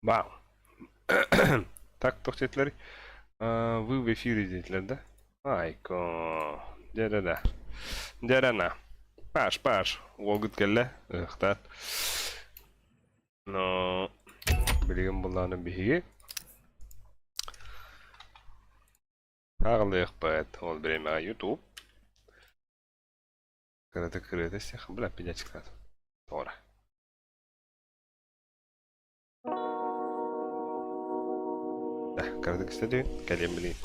Вау. Так, туох диэтилэр? Вы в эфире диэтилэр да? Айко. Дьэ-дэ-дэ. Дьэ-дэ-на. Паш, Паш. Уолгут кэллэ. Ыһыктаат. Но билигин буллааны биһиги Ааҕылыахпыт. Ол бириэмэҕэ YouTube. Кырата кырыата сих, бля, пидячкалаат. Тоҕо Кыратык истэ түһүн, кэлиэм билигин.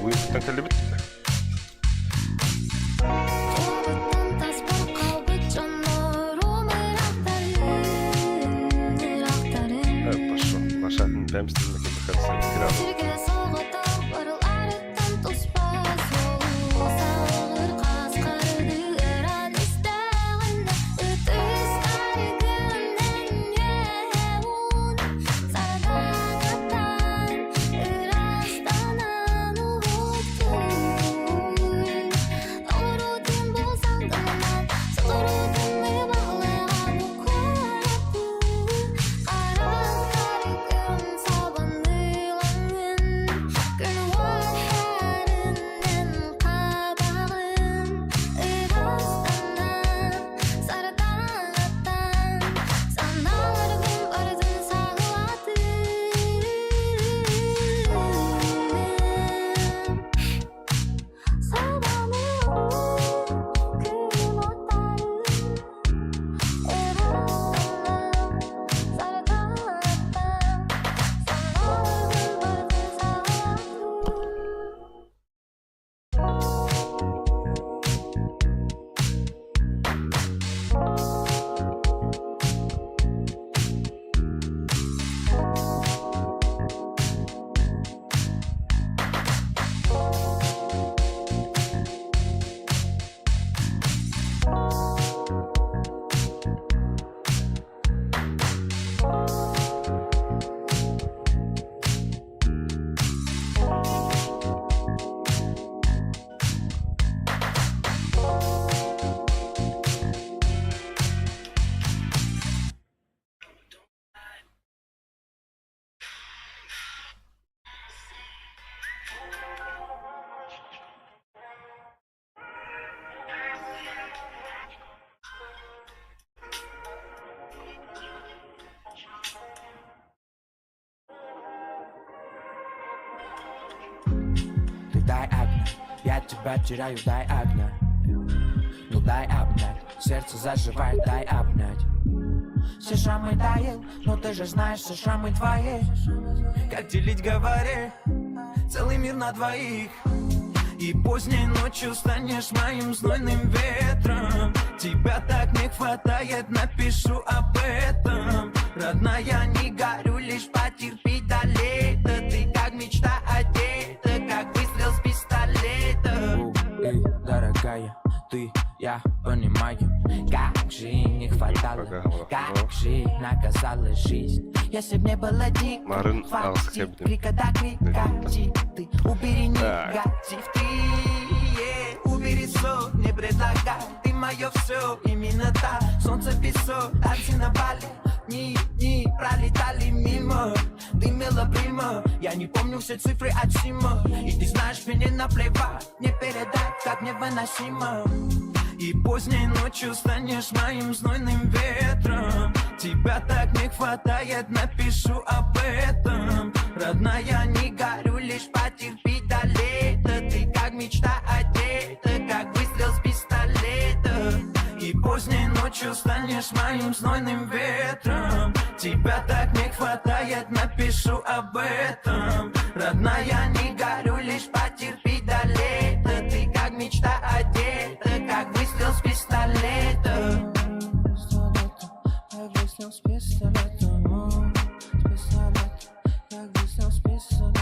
Уйуттан кэллибит. Пошел. Наша прям с ним Дай обнять, я тебя теряю, дай обнять. Ну дай обнять, сердце заживает, дай обнять. Все шрамы таил, но ты же знаешь, все шрамы твои. Как делить, говори, целый мир на двоих. И поздней ночью станешь моим знойным ветром. Тебя так не хватает, напишу об этом. Родная, не горю, лишь потерпи до лета. Ты как мечта одета, как выстрел с пистолета. Эй, дорогая, ты, я понимаю, как же не хватало, как же наказала жизнь. Если б не было дико, Марын хватит алыс крика до крика, ты убери Так. негатив, ты е, убери сон, не предлагай, ты мое все, именно так. Солнце, песок, танцы на Бали, дни, дни пролетали мимо. Дымила прима, я не помню все цифры от Сима. И ты знаешь, мне наплевать, не передать, как невыносимо. И поздней ночью станешь моим знойным ветром. Тебя так не хватает, напишу об этом. Родная, не горю, лишь потерпи до лета. Ты как мечта одета, как выстрел с пистолета. И поздней ночью станешь моим знойным ветром. Тебя так не хватает, напишу об этом. Родная, не горю, лишь потерпи до лета. Ты как мечта одета, как выстрел с пистолета. Как выстрел с пистолета, с пистолета, как выстрел с пистолета.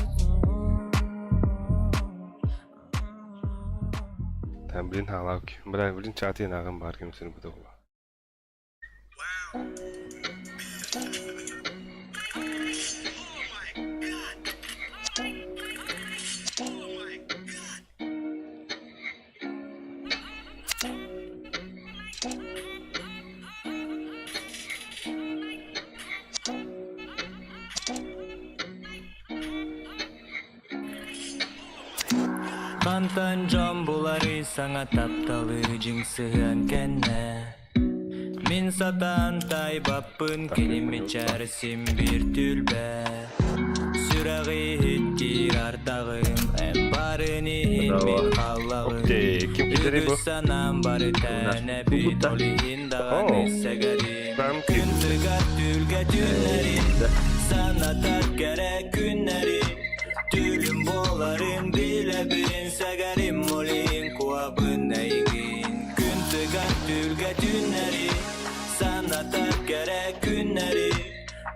Там, блин, халавки. Бля, блин, чаты наган бар кем сен бу. Хантан дьон булары саҥа тапталы дьиҥ сыһыан кэннэ Мин сатаан таайбаппын кини мичээр син биир түлбэ Сүрэҕи иһиттиир ардаҕым эн барын иһин мин халлаҕым Окей, ким киирэрий бу? Үгүс санаам бары тээнэбит ол иһин даҕаны сэгэрим Там Күн тыгар түүлгэ түүннэри Санатар кэрэ күннэри Түүлүм буоларын билэбин Сэгэрим ол иһин куһабын эйигин Күн тыгар түүлгэ түүннэри Санатар кэрэ күннэри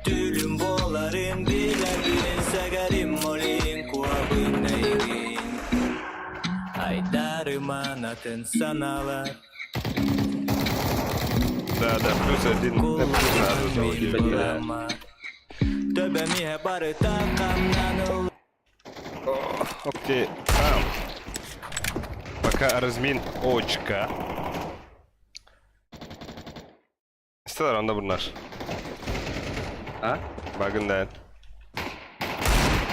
Түүлүм буоларын билэбин Сэгэрим ол иһин куһабын эйигин Айдарыман атын санаалар Да, да, плюс один. Сразу залетели, да. Төбөм иһэ барыта хамнан Окей. А. Пока размин очка. Истелер онда bunlar. А? Багындайын.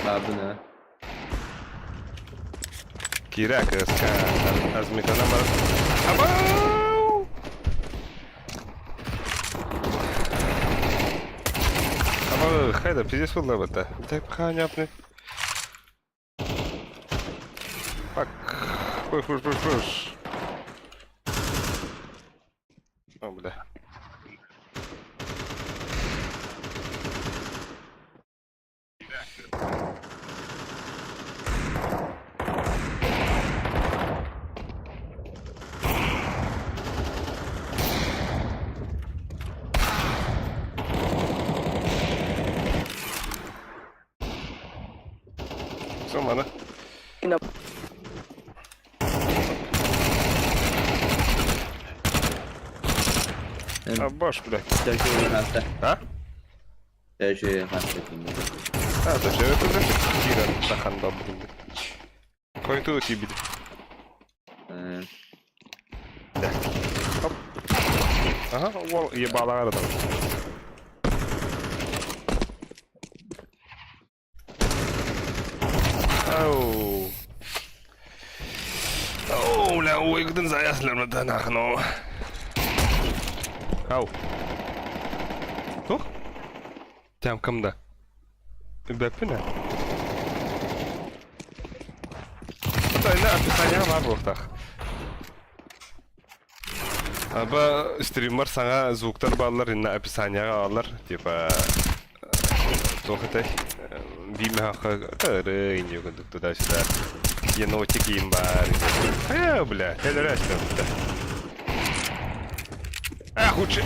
Бабына. Киирэ кыска азмикана бар. Абау! Абау, хайда, пиздец буолла бата. Так понятно. Пак. Пуш, пуш, пуш, пуш. О, бля. Сумманы. А баш, бля. А? А, точно, это уже Кира таханда будет. Кой-то тебе. Хоп. Ага, уол ебалаҕа да Оу. Оу, бля, уйгдын заяслармы нахно. Ау. Тух? Тям кымда? Бэппинэ. Тайна описание бар буолуохтаах. Аба стриммар саҥа звуктар бааллар инна описанияҕа ааллар типа туох этэй биимэхэ тыры инье курдук туда-сюда енотик им баар э бля телерэ Ах, учи.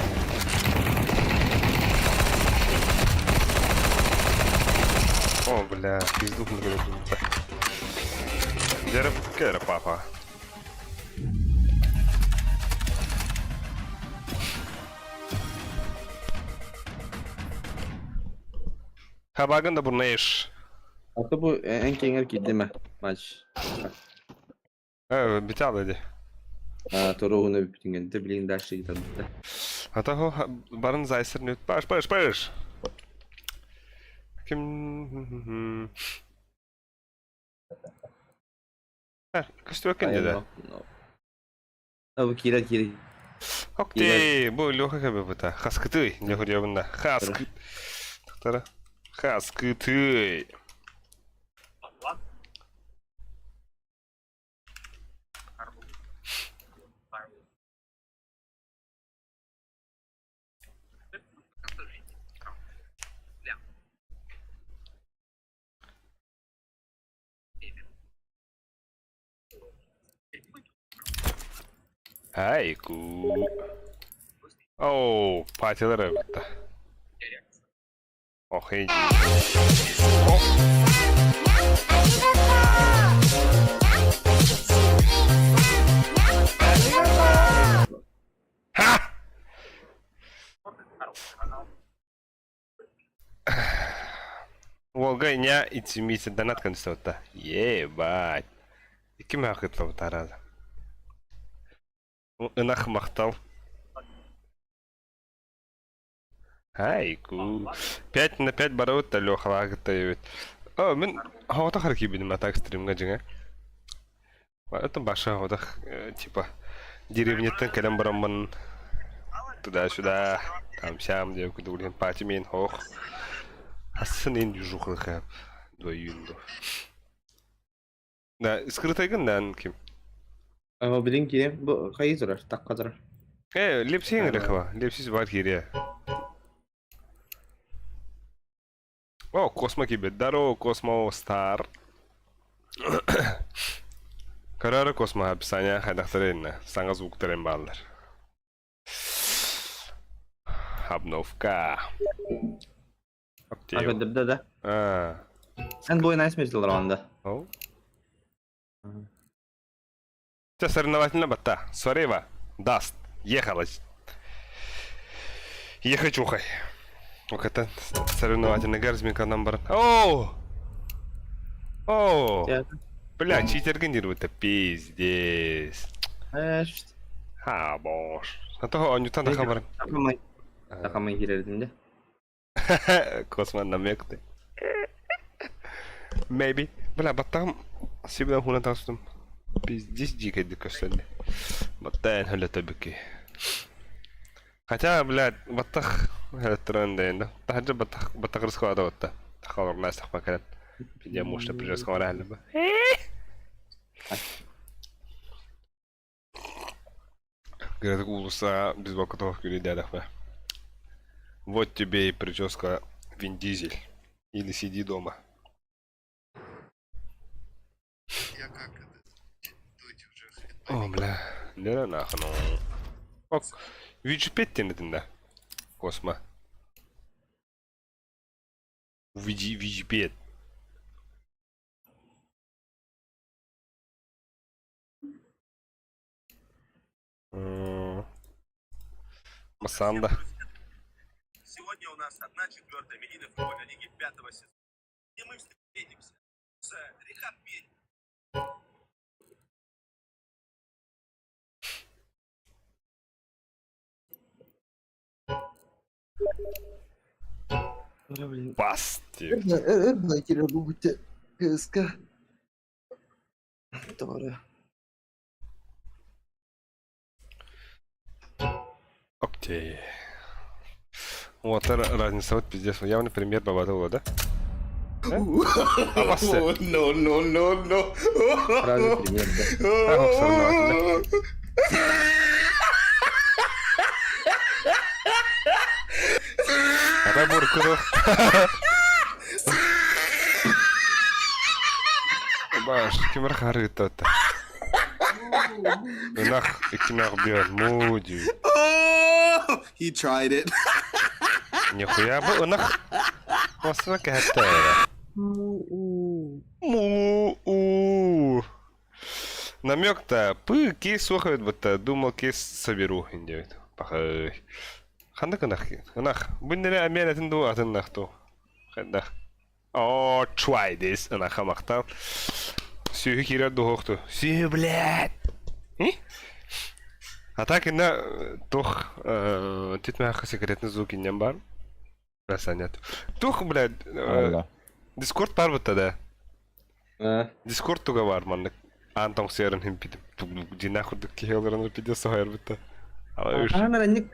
О, бля, пизду Дерев кere папа. Хабагын да бурнаешь. А то бу эн киэҥэр киирдимэ матч. Э, битала ди. Торуһуна бүппүтүн билигин дальше гитарбыта. А того барын зайсыр нүт. Паш, паш, паш. Ким... Көстүбэккин деді. Бу киирэр киирэр. Окей, бу Леха кэбэ Хаскытый, не хурьябында. Хаскы. Тахтара. Хаскытый. Айку. Оу, патилар эбитта. Охей. Ха! Уолга иня итимиитэ донат констута. Ебать. Икки махытлабытара. Ынах махтал. Айку. 5 на 5 барабыт да Лехалаҕа кытта эбит. О, мин хоҕотох эрэ киирбитим а так стримҥа дьиҥэ. Это баша хоҕотох типа деревняттан кэлэн бараммын туда-сюда там-сям диэн курдук билигин пати миин хоох Асын ин движухлыха двоюн Да, скрытайгын да ким? Ама билин киирем бу хайы турар, такка турар. Э, лепсиң рехва, лепсис бар кире. О, Космо кибет. Здорово, Космо Стар. Карара Космо описание хайдахтарына. Саҥа звуктарын бааллар. Обновка. А көрдөрдө да. Эн бу найс мезилер анда. Ол. Все соревновательно батта. Сорева. Даст. Ехалась. Ехать ухай. Ок, это соревновательный гарзминканан баран. Оу! Оу! Бля, читерген диир это пиздец. Ха, бош. А то онньуттан да хабар. Такамай. Такамай кирердим де. Косман намекты. Maybe. Бля, баттаҕым сибилэн хуунан таҕыстым. Пиздец дьиикэйдик көстөннө. Баттаан хөлөтө бүки. Хотя, блядь, баттах хөлөттөрөн да да. Таһырдьа баттах баттах рисковата батта. Тахалар сахпа кэлэн. Пиздец, может, прическа бараһалла. Кыратык уулусса бейсболка тоҕо күлүйдээтэхпэ. Вот тебе и прическа Вин Дизель. Или сиди дома. О, бля. Нера нахуй. Ок. Виджипет тенетинда. Космо. Види Виджипет. Масанда. Сегодня у нас 1/4 медийной футбольной лиги пятого сезона, где мы встретимся с Рихаб Меди. Бас диэбит. Өр киирэр буолбут КСК. Тоҕо Окей. Вот разница вот пиздец. Явный пример баба да? Абассы. No, no, no, no. Сразу пример, да. А, соревновательно. Ата буркуру. Баш, кимер харыта. Ынах иккинах биэр муди. Oh, he tried it. Нихуя бу ынах. Осына кэһэттэ эрэ. Му-у. Му-у. Намек-то пы кейс суох эбит бытта думал кейс соберу диэбит. Пахай. Ханнык ынах ынах. Бу нэрэ эмиэ атын дуу атын ынах дуу. Хайдах. О, try this ынаха махтал. Сүөһү киирэр дуһуохту. Сүөһү, блядь. А так инна туох титмэхэ секретный звук иннем бар. Нет. Туох, блядь, Дискорд бар бытта да. Дискорд туга бар маннык. Аан тоҥсуйарын иһин дьиҥнээх курдук киһи олорон пиздец соһуйар бытта. Аһан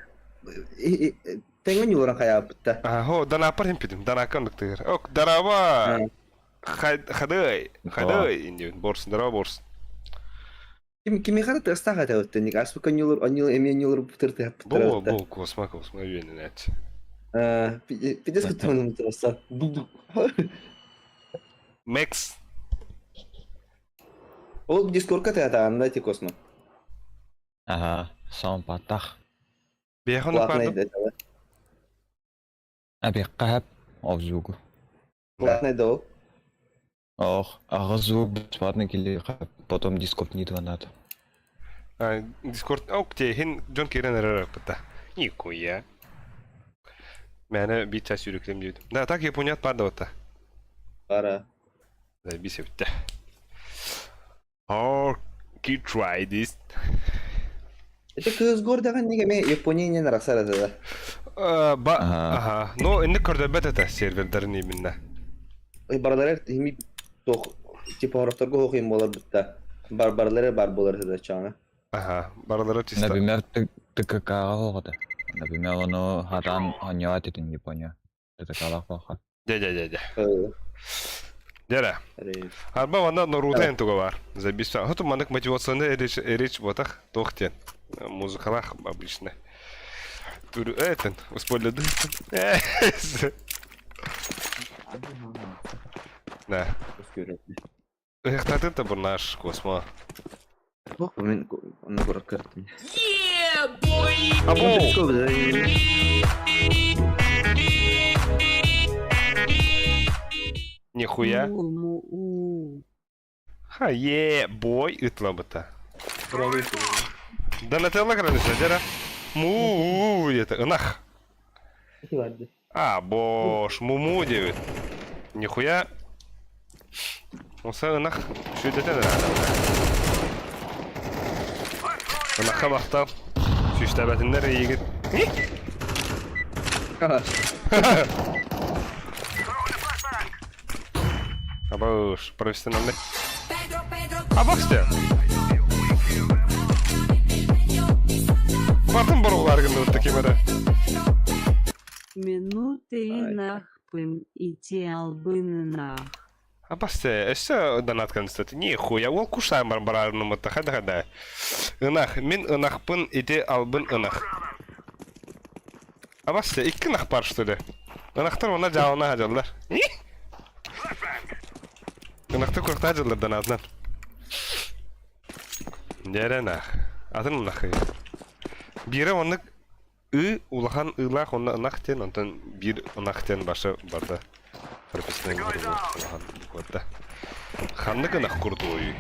тэҥҥэ ньууран хайаабытта. Аһо, данааппар иһин Данаакка оннук тыгыр. Ок, дараба! Хадый, хадый, индиэн, борс, дараба борс. Ким кимиэхэ да тыастаах этэ оттон аспыкка ньулур онньул эмиэ ньулур Бу, бу, космо, космо үөнүнээччи. Пиздец куттанным тыаса. Мэкс. Ол дискорка тыатаанда ти космо. Ага, сон паттах. Бэйэхэ Платный да. Абиққаһап обзугу. Платный да ол. Ох, аҕыс звук бесплатно кили потом дискорд не надо. Дискорд, ок, тиэһин дьон киирэн эрэр ыппыта. Нихуя. Мээнэ биир чаас сүүрүктем диэбитим. Да, так Японият баар да батта. Бара. Заебись эбиттэ. Oh, can you try this? Это кыыс гордаҕын нигэ эмэ Япония иннин арахсар этэ да. Ба, аха. Ну, инник көрдөбөт этэ сервердарын именно. Барылары хими тох типа хорохторго хоқин болар бутта. Бар барылары бар болар этэ чаана. Аха, барылары чисто. Например, ТКК-ҕа хоҕото. Например, ону хатан хоньоат этин Япония. ТКК-лаах баха. Дьэ, дьэ, дьэ, дьэ. Дьэрэ. Арба манна Наруто эн туга бар. Забиса. Хоту маннык мотивационный речь, речь ботах туох диэн. Музыкалаах обычно. Түрү этин, успольды. Да. Ыһыктатын да наш космо. Мен онно көрөттүм. Або! Нихуя. Ха, е, бой ытлабыта. Донателло граница, дера. Му, это, ынах. А, бош, муму диэбит. Нихуя. Оса ынах сүүдэтэн эрэ. Ынахха махтал. Сүүстээбэтиннэр эйигин. Абыш, профессиональный. Абаксте. Батын боругулар гынныбыт таким эрэ. Минуты нахпын ити албынынах. Абасте, өссө донат кстати. Нихуя, ол кушаем бар барарнымыта, хада хада. Ынах, мин ынахпын ити албын ынах. Абасте, икки ынах бар что ли? Ынахтар онна жаалына хажаллар. Ынахты курта хажаллар донатынан. Дьэрэ ынах. Атын ынах. Биирэ оннук ыы улахан ыылаах онно ынах диэн, онтон биир ынах диэн башы барда. Прописной улахан буквата. Ханнык ынах курдуой?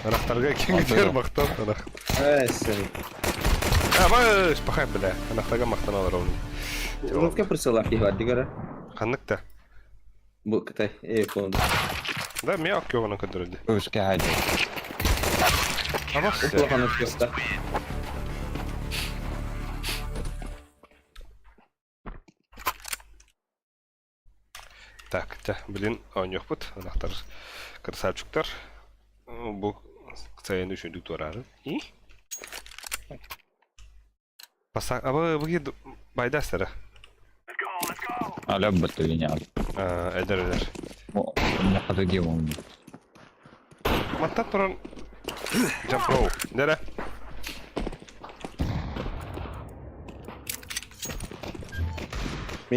Ынахтарга киҥитигэр махтал ынах. Эсен. Абаш, пахай бля. Ынахтарга махтан олоробун. Русская присылах киһи бар дигара. Ханнык да? Бу Кытай iPhone. Да, мен аккиону көтөрөдү. Өскә хәле. Абас. Улахан өскөстө. Так, тя, блин, оонньуохпут, ынахтар красавчиктар. Бу сайын үчүндүк туораары. И? Паса, абы быги байдастара. Аля баттылиня. Эдер эдер. Не хаты дем. Маттан туран Jump row. Дәрә.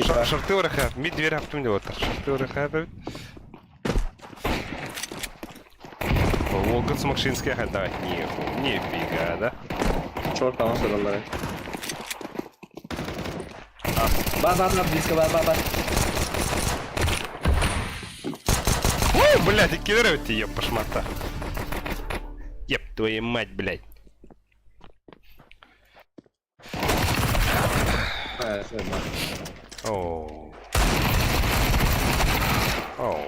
Шорты ураха, мид дверь хаптым деп отыр. Шорты ураха эбит. Волгот Смокшинская хандаҕа нифига, да? Шорт таҥас ыраллара. Ба ба ба близко ба ба ба. Ой, блядь, иккилэр эбит еп пошматта. Еп твою мать, блядь. Оо. Оо.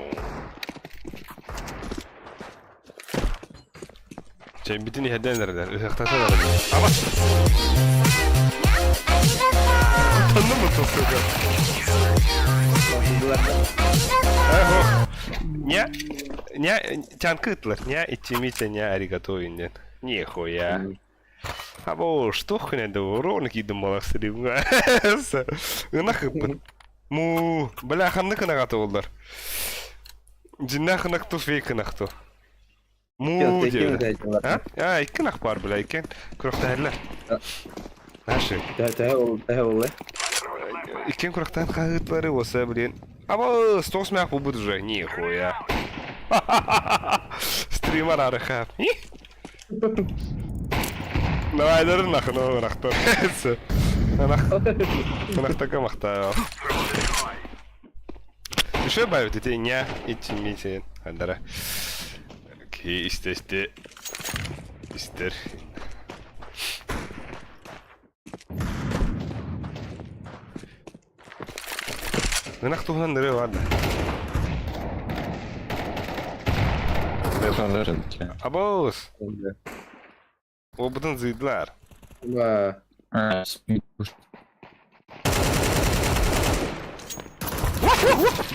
Чэйбитин иһэрдэн эрэлэр, ыһыахтатан эрэлэр. Аба! Куттанным бу сука. Эхо. Не, не, тянкы ыттылар. Не, ичимите, не аригато инден. Нихуя. Або что хрен да ровно кидым баласырым. Ынах ыппыт. Му, бля, ханнык ынах олдар. Дьиннээх ынах ту, фейк ынах ту. Му диэбитэ. А? А, икки ынах бар, бля, иккен күрэхтэһэллэр. Наши. Төһө ол Иккен күрэхтэһэн хаһыытлары болса, блин. Або, стос мях будет уже. Нихуя. Стример арыха. Давай, нахуй, ну, нахтор. Нахтака махта. Еще бавит эти не идти мити. Андара. Окей, исте исте. Истер. Ынах туһунан ныры ладно. Абоус! Обытын зыйдылар.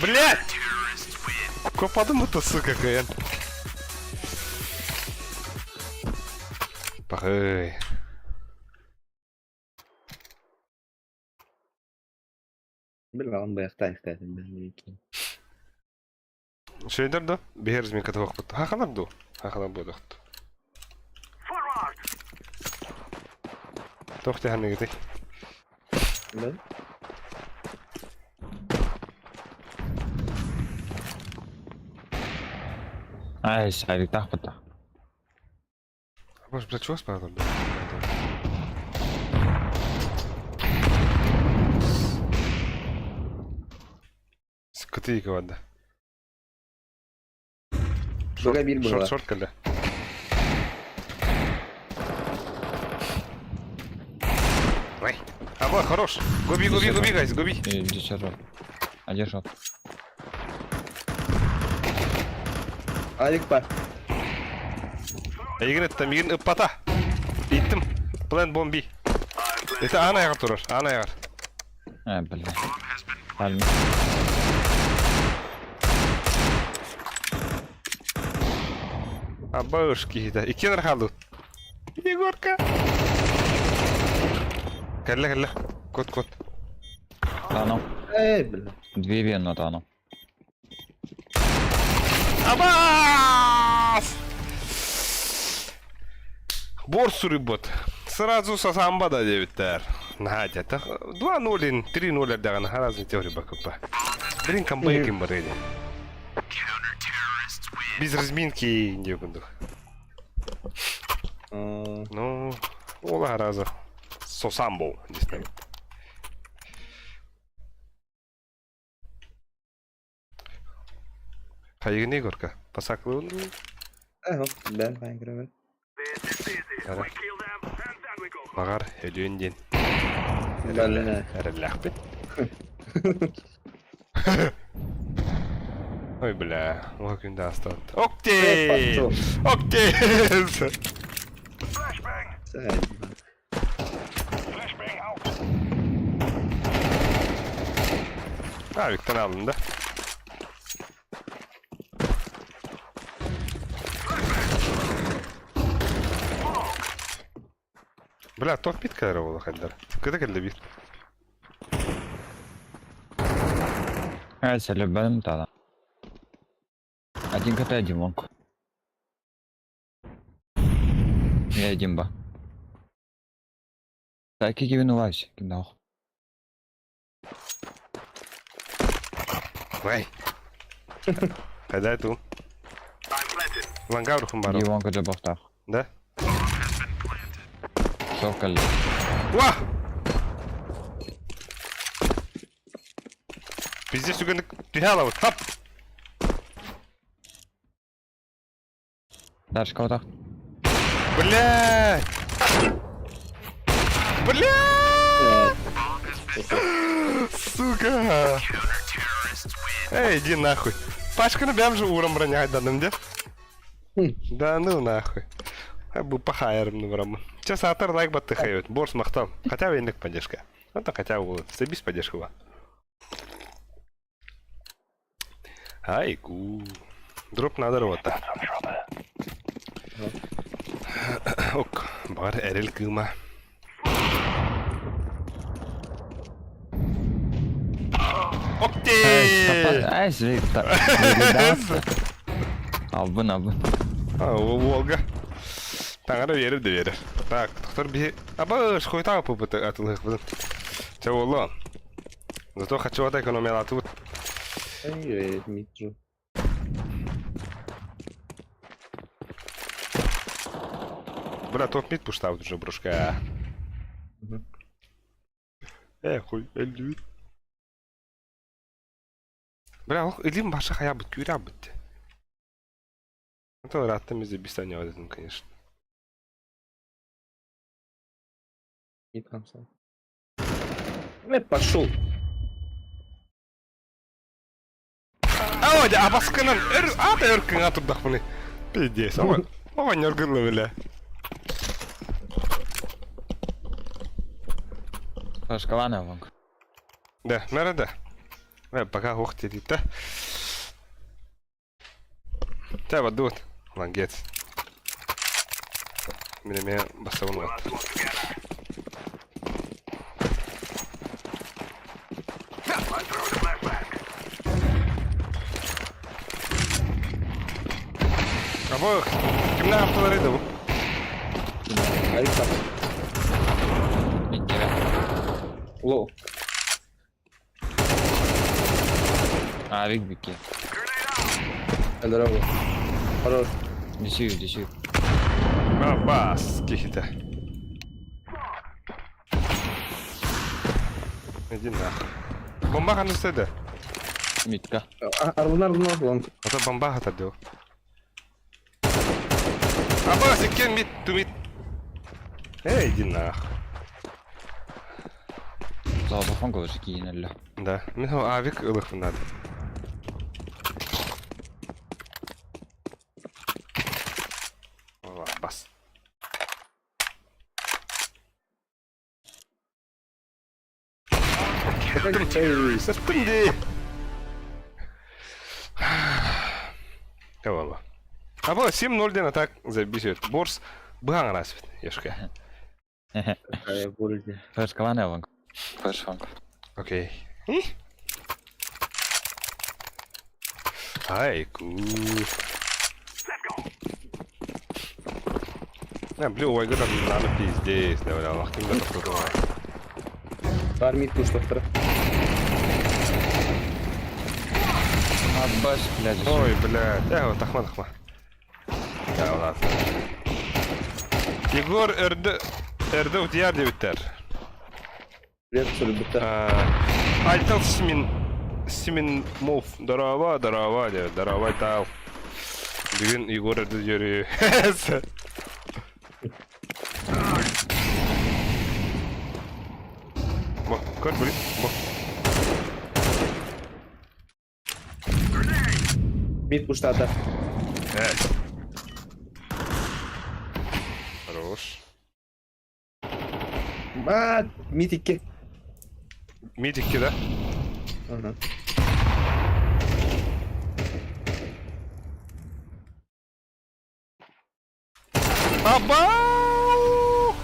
Блять! Копадым это, сука, каян. Пахай. Билбэҕим быйахтаан истээтим бэйэм. Шөйдөр да биһэр изминка туохпут. Хахалар ду? Хахалар буодохт. Туох тэһэннигитий? Ай, саритах бата. Боже, бля, чего спадал? Скотыйка ванда. Быга биир Шорт, быһыла. шорт кэллэ. Ой. А вот, хорош. Губи, губи, губи, гайс, губи. Иди шорт. Один шорт. Алик бар. Эйигин эттем, мигин ыппата. Иттим. План бомби. Это аан айаҕар турар, аан айаҕар. А, бля. Пальма. Абыш киһитэ. Иккиэн эрэ хааллыбыт. Егорка. Кэллэ, кэллэ. Кот, кот. Тану. Эй, бля. Две вена тану. Абас! Бор суруйбут. Сразу со самба да диэбиттэр. Наһаа дьэ. 2-0, 3-0 эрдэҕинэ сразу теория бакыппа. Блин, камбэкин барыйды. Без разминки диэ курдук. Ну, ол араза. Сосамбо, не знаю. Хайыгын Егорка? Пасаклы Э, бэн хайын көрөбүн. Баҕар, өлүөн диэн. Эрэллээхпит. Ой, бля, уха күндэ астаат. Окей! Окей! Авиктан алын да. Бля, топ бит кэлэр буолла хайдар. Кыта кэллэ бит. Ай, сэлэбэм тала. Один КТ, один лонг. Я один ба. Так, киги винулась, кидал. Ой. Когда ту? Лангавр хумбаров. Иванка жабахтах. Да? Сокол. Уа! Пиздец, үгэнник түһэ алабыт. Тап! Дальше кого-то. Блядь! Блядь! Сука! Эй, иди нахуй. Пашканы бэм же урам броняйданым де. Да ну нахуй. Бу пахайырым барамын. Сейчас саатар лайк баттыхайбыт. Борс махтал. Хотя бы индик поддержка. Это хотя бы себис поддержка ба. Айку. Дроп надо работа. Ок, бар эрэл кыыма. Окей! Ай, Албын, албын. А, Волга. Таҥара биэрэр да биэрэр. Так, тохтор биһи... Аба, шхуйтаа пупыты атылыхпытын. Чэ буоллун. Зато хочу экономиялатыбыт. Ай, Дмитрий. Бля, топ мид пуштабыт уже брошка. Э, хуй, элдүбүт. Бля, ох, илим баша хаябыт, күүрябыт. Это ырааттым из объяснения этом, конечно. Не там сам. Э, пошел. Аа, дьэ, абаскынан өр, аата өр кыҥа турдахпыный. Пиздец, оҕо, оҕонньор гылла бile. Флешкалана ванг. Да, мэра да. Э, пока ух тетита. Тэ бадут. Молодец. Мин эмиэ басабын уот. Або кимнээх автолары да бу? Александр. Иккирэ. Лоу. Авик бикки. Здорово. Хорош. Десю, десю. Абас киһитэ. Иди нахуй. Бомба ханна да? Митка. Арлын, арлын, арлын. Ото бомба хатар Абас, иккен мид, ту мид. Эй, иди нахуй. Золотофон көрсө киинэллэ. Да, мин авик ылыхпын надо. Бас. Сыттым дии. Эвала. Або 7-0 диэн атак забисит. Борс быһаҥ араспит, Ешка. Флешкалана ванг. Флеш ванг. Окей. Айку. Не, блин, ой, там надо пиздец, не, бля, Аллах, ким да тоқтатылай. Бар мид пуштаттара. Абас, блядь. Ой, блядь, э, тахма, тахма. Да, ладно. Егор эрдэ, эрдэ утуйар диэбиттэр. Привет, суруйбуттар. Айтал Симин, Симин Мов, дорообо, дорообо, диэбит, дорообо, Айтал. Бүгүн Егор эрдэ дьөрү. Бо, көр, блин, бо. Мид пуштата. Э. Хорош. А, мид икки. Мид икки, да? Ага. Абау!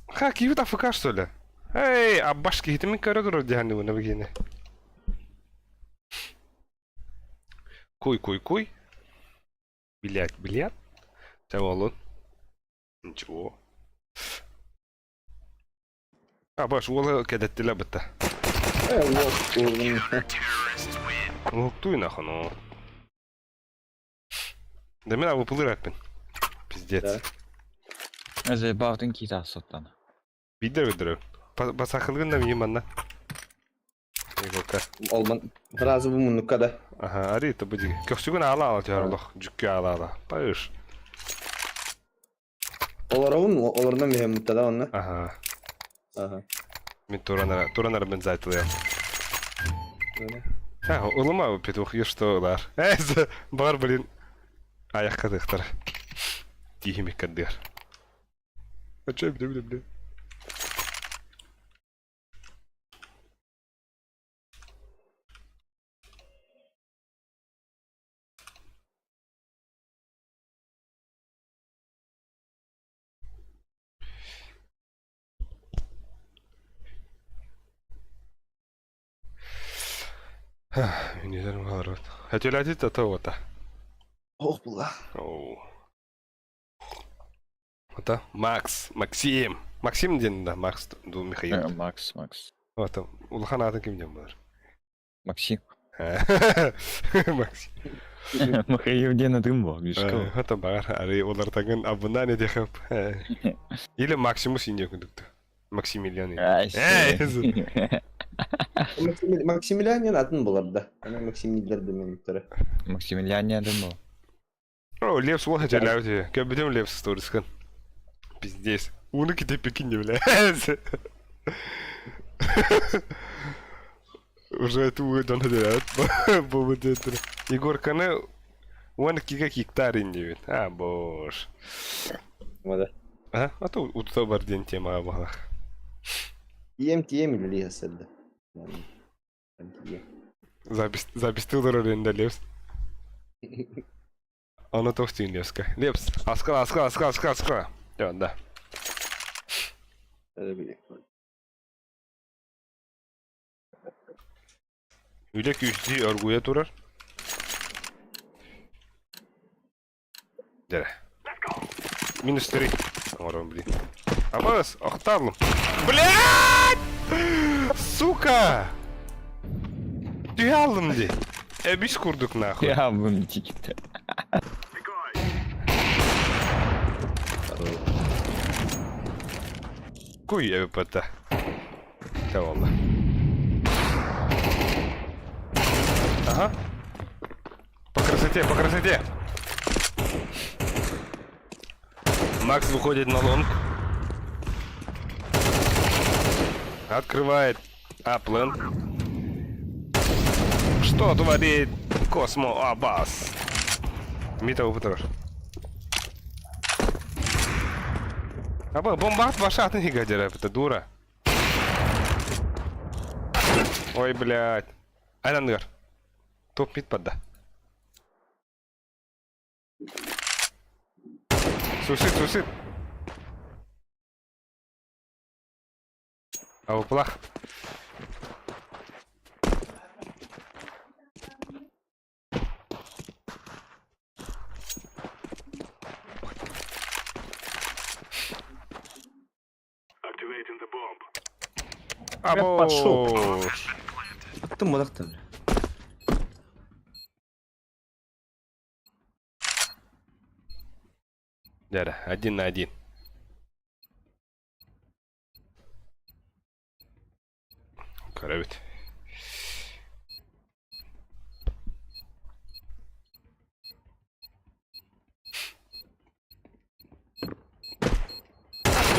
Ха, киһибит АФК что ли? Эй, абаш киһитин мин көрө турар диһанныбын эбигини. Куй, куй, куй. Блять, блять. Чэ буоллун. Ничего. Абаш уолу кэдэттилэр бытта. Уһуктуй нахуй, ну. Да мен абыпылыр эппин. Пиздец. Заебал кита соттан. Бидер бидер. Басахылгын да мин манна. Егорка. Олман сразу бу муннукка да. Ага, ари это буди. Көхсүгүн ала ала түһэр олох. Жүккө ала ала. Пайыш. Олоробун, олорунан мүһэммиттэ да онно. Ага. Аха. Мин туранара, туранара мен зайтылыам. А, улума петух, и что лар. Э, бар, блин. Аяққа тықтар. Тихимик каддыр. А че, бля, бля, бля. Үнүлэрим хааларбыт. Өтөлөөтүт ото уота. Ох була. Оу. Ото Макс, Максим. Максим диэн да, Макс дуу Михаил. Макс, Макс. Ото улахан аатын ким диэн буолар? Максим. Максим. Михаил диэн атым буо, Мишко. Ото баҕар арый олортаҥын абынан этиэхэп. Или Максимус инде күндүктү. Максимилиан. Максимилиан атын булар да. Аны Максимилер демеңиттер. Максимилиан атын бу. О, Лепс вот хотели, Көбүтүм Лепс сторискын. Пиздец. Уну китеп пекин не бля. Уже это угы дон хөдөрөт. Бу бу театр. Егорканы уон кига гектарин диэбит. А, бош. Мада. А, а то утта бар диэн тема баҕалах. Тием тием или хасадда. Запись запистылар өлүндө Лепс. Ону тохтуйун Лепска. Лепс, аскала, аскала, аскала, аскала, аскала. Дьэ, да. Үлэ күүстүү оргуйа турар. Дьэ. Минус 3. Оҥорон блин. Абас, охтаалым. Блядь! Сука! Түһэ аллым дии. Эбис курдук нахуй. Я бу тикитэ. Куй ЭВП-та. Чэ буолла. Ага. По красоте, по красоте! Макс выходит на лонг. Открывает Аплен. Что творит Космо Аббас? Мита опытыгар. Аба, бомба ваша атын хигадера, это дура. Ой, блядь. Айнангар. Топ мид подда. Сусит, сусит. Ауплах. Або! Аттым модактан. Дядя, один на один. Көрөбүт.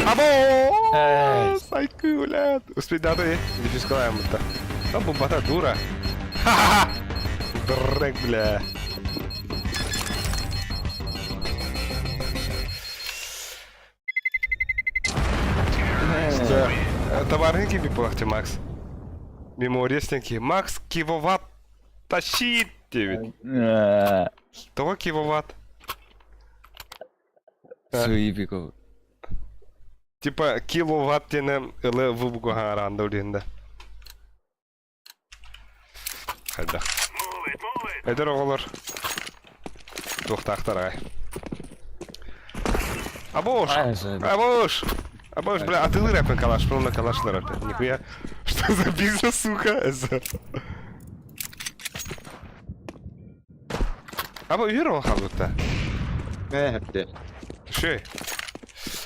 Або! Сайкы, блядь. Успейдаты, дефискалаем это. Там бомбата дура. Ха-ха-ха! Дрек, бля. Табаргын киби буолахча Макс. Мемориестен Макс киловатт тащит диэбит. Тоҕо киловатт? Суибико. Типа киловатт диэн ылы выбугу хараанда улиһинда. Хайдах. Эдэр оҕолор туохтаахтар аҕай. Абош! Абош! А боже, бля, а ты рэпен калаш, на калаш на рэпе. Нихуя. Что за бизнес, сука? Это. Аба үйер ол халутта. Э, хепте. Шей.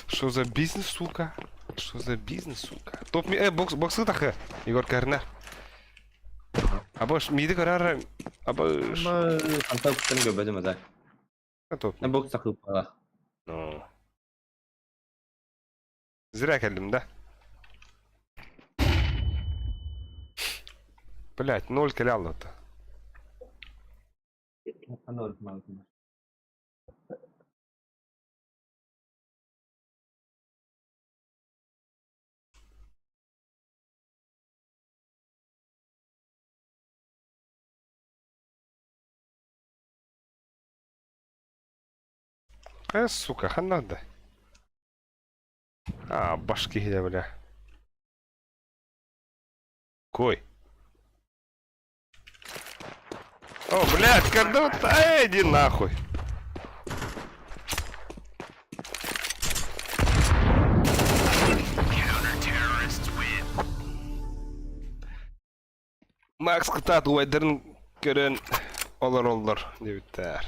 Что за бизнес, сука? Что за бизнес, сука? Топ ми, бокс, боксы тахы. Егор Карна. Аба, миди карара. Аба, Ма, антан куттан көбөдүм ада. топ. На бокс такып бала. Ну. Зря кэллим, да? Блять, ноль кэлэ то. Сука, ханна да. А, башки где, бля. Кой? О, блядь, когда... Эй, иди нахуй. Макс кытаат уайдарын көрөн олор олор дебиттер.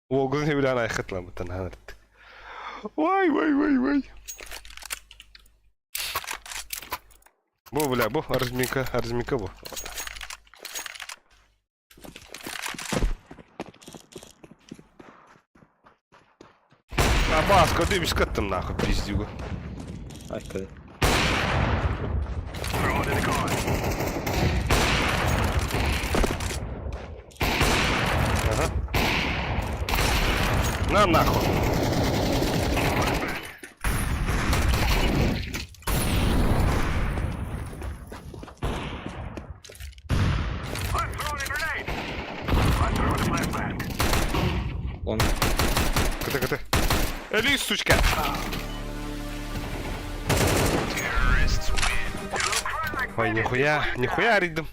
Уогун билан айхытлан бутан ханырт. Вай, вай, вай, вай. Бу, бля, бу, разминка, разминка бу. Абаска, ты каттым нахуй, пиздюгу. Айкады. Ага. На нахуй. Он. Кыты, кыты. Эли, сучка. Ой, нихуя, нихуя ридым.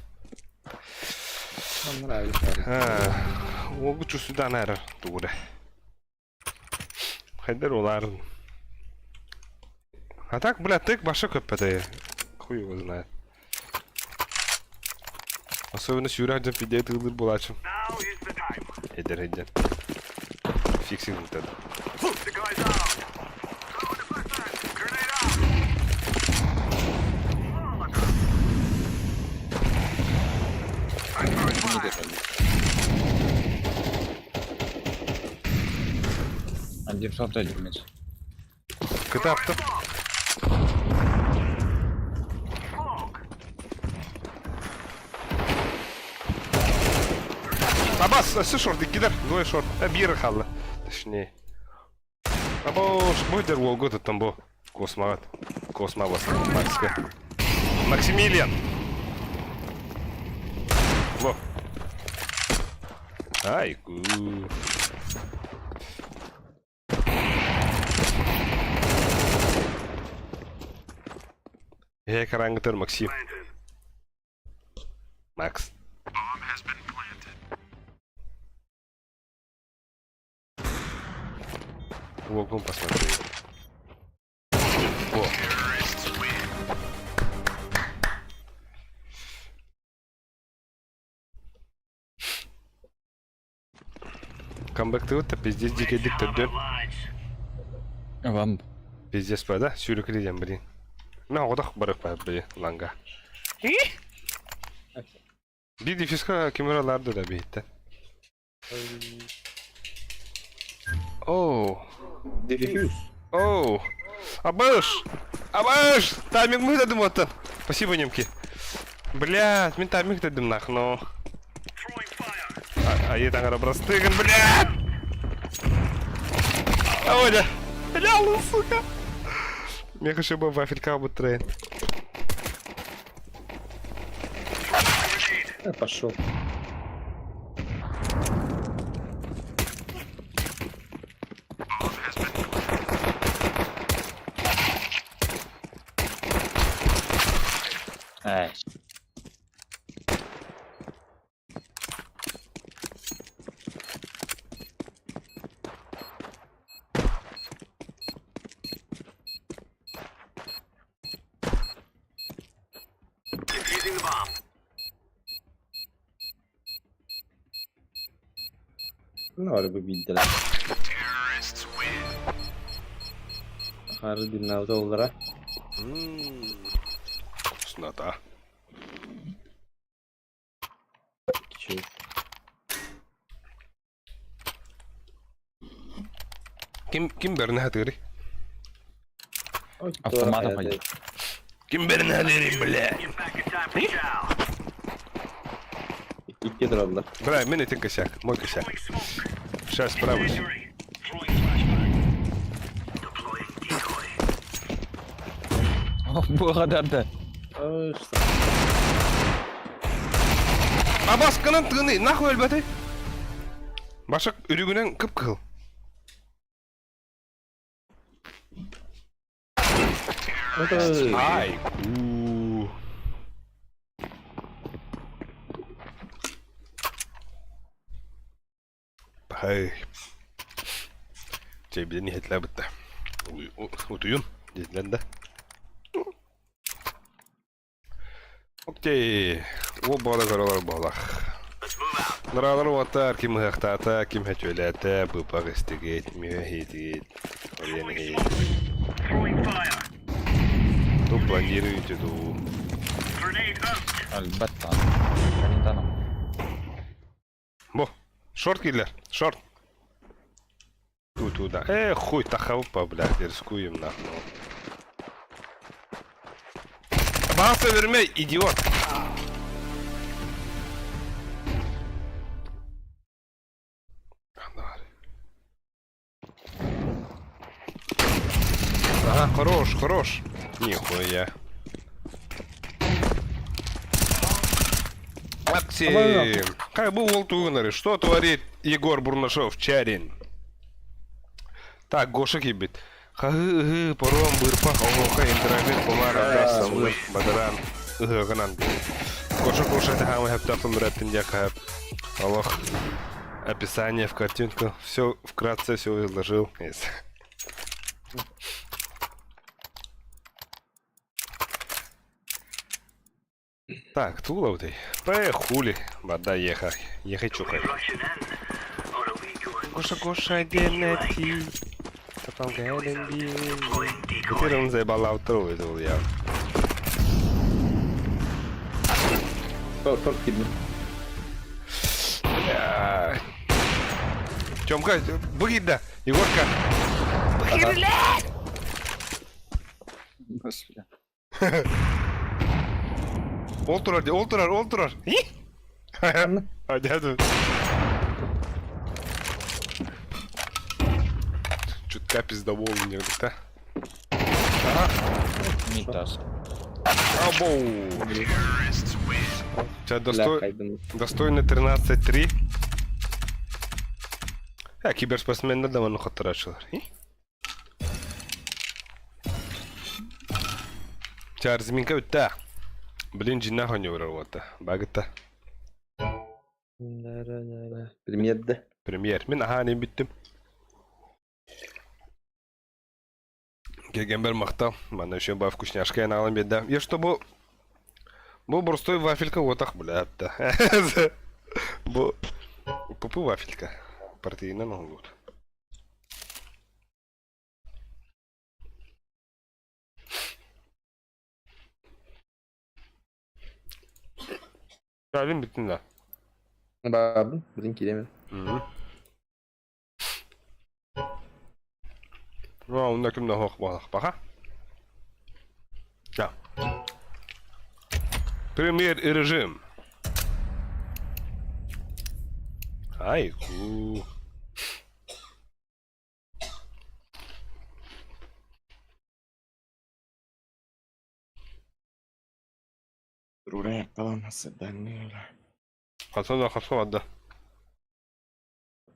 Нам нравится. Огучу сюда, наверное, туре. Хайдер улар. А так, бля, тык баша көппәтә. Хуй его знает. Особенно сюрак пиде тылдыр булачым. Эдер, эдер. Фиксинг вот это. Антифлоп дедимит. Кытапты. Абас, өссө шорт, иккилэр, двое шорт. Биир хаалла. Точнее. Або, будет уолгу там бу. Космогат. Космо бас. Макска. Максимилиан. Во. Ай, ку. Э, карангтер Максим. Макс. Уолгун посмотри. Во. Камбэк ты вот пиздец дикий диктор дön. Вам Пиздец па, да? Сүүрүк блин. На одах барык па, блин, ланга. Bir дефиска камераларды да бейт. Оу. Дефьюз. Оу. Абыш! Абыш! Тайминг мы дадим оттан. Спасибо, немки. Блядь, мен тайминг дедим нах, но. А, а я там простыган, блядь! Оля! Бля, ну, сука! Мне хочу бы вафелька бутырайын. Пошел. Ай. Ora bu биирдэрэ. Хары диннаабыта оллара. Сната. Кичи. Ким ким бэрнэ хатырый? Автоматом хайа. Ким бэрнэ хатырый, бля? Икки тураллар. Бля, мин этин косяк, мой косяк. Сейчас справлюсь. Бу kadar да. Абасканан тыгыны, нахуй өлбөтүй? Башак үрүгүнэн кып-кыһыл. Ай, ку. Пай. Чэйбитин иһитлээбиттэ. Утуйун, диэтилэр да. Окей, ол баҕана көрөлөр буолар. Нураалар уоттар ким ыһыахтаата, ким сөтүөлээтэ, быыппах истигит, мүө иһиитигит, ориен иһиитигит. Ту планируете дуу? Альберт Калинтаном. Бу, шорт киирдилэр, шорт. Ту-ту да. Э, хуй тахалпа, блядь, рискуем нахуй. Бааса вермей, идиот! Ага, хорош, хорош. Нихуя. Максим, как бы уол тугунары, что творит Егор Бурнашов, Чарин? Так, Гоша киирбит. Хаһыы-ыһыы, паром, быырпах, оһуоха, интерамин, кумаар, ардах, самыыр, бадараан, ыһыаҕынан. Гоша Гоша хаамы хэптэх тыллараттын диэххэ олох описание в картинку все вкратце все изложил. Так, туловый. Поехали. Вода ехай. Ехай чухай. Гоша, Гоша, Геннадий. Потом Теперь он заебал автору вызвал я. Торт кидни. Тёмка, быгит да. Егорка. Господи. Ол турар, ол турар, ол турар. Дядю. Чутка пиздобол у них, да? Ага. Митас. Абоу. Тебя достой... достойно 13-3. А, киберспортсменнер да манна хотторачылар. Чарзминка бүтта. Блин, жинна хоньорар уота. Багытта. Премьерде. Премьер. Мин аһаан бүттүм. Кергенбер махтал. Манна еще ба вкусняшка я аҕалан биэрдэ. Я что бу бу боростой вафелька уотах бля Бу пупу вафелька. Протеинен оҥоһуллубут. Чайын бүттүн да? Баабын, билин кииремин. Онно ким да суох буоллахпаха. Да. Премьер режим. Ай, ку. Хасан да хасан барда.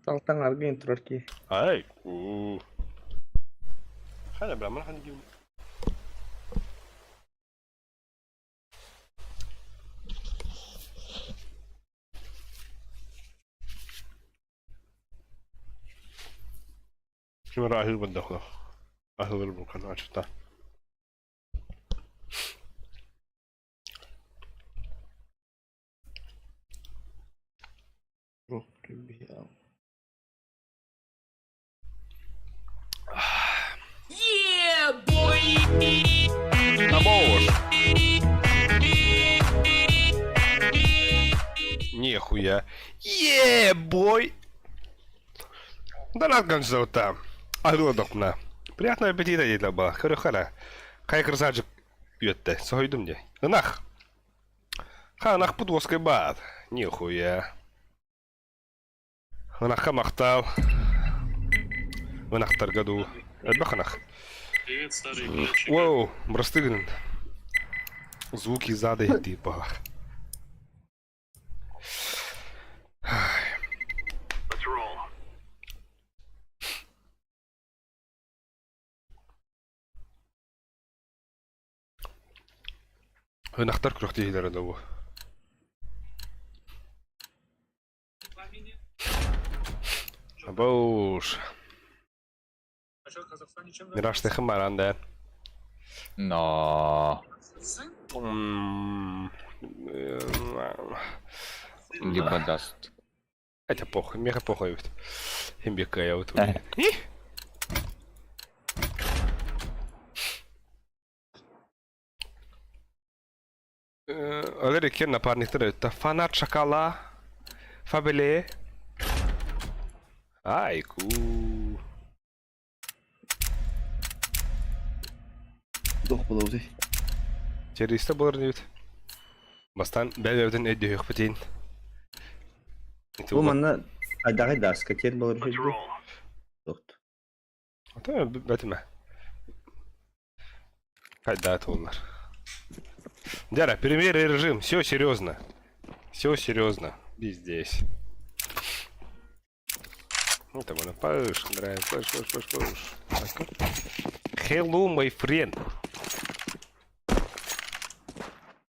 Талтан аргын турар ки. Ай, ку. Хайа, бля, мана ханна ким. Ким эрэ аһыыр бардахла. Аһыыр булкан ачыта. Нихуя. Yeah, boy! Да надо Арыладохна. Приятного аппетита диэтэ ба. Көрөхөрө. Хайа красавчик үөттэ. Соһуйдум дии. Ынах. Ха, ынахпыт уоскай баат. Нихуя. Ынахха махтал. Ынахтарга дуу. Элбэх ынах. Привет, старый глечик. Воу, бырастыы гынын. Звуки зада иһиттиир баҕар. Ынахтар күрэхтэһиилэрэ да бу. Абауш. Мираштыхым баран да. Но. Либо даст. Это похуй, меха похуй эбит. Химбекка вот. Олер иккиэн напарниктар өттө. Фанат шокола, Фабеле. Айку. Туох буолабытый? Террористар буолар инибит. Бастаан бэйэ-бэйэбитин өйдөһүөхпүтүн. Бу манна айдаҕай дааска тиэр буолар үһү дуу? Туохт. Ата бэтимэ. Хайда туоллар. Дяра, перемирие режим, все серьезно. Все серьезно. Здесь. Ну, там она пыш, драйв, пыш, пыш, пыш, пыш. Hello, my friend.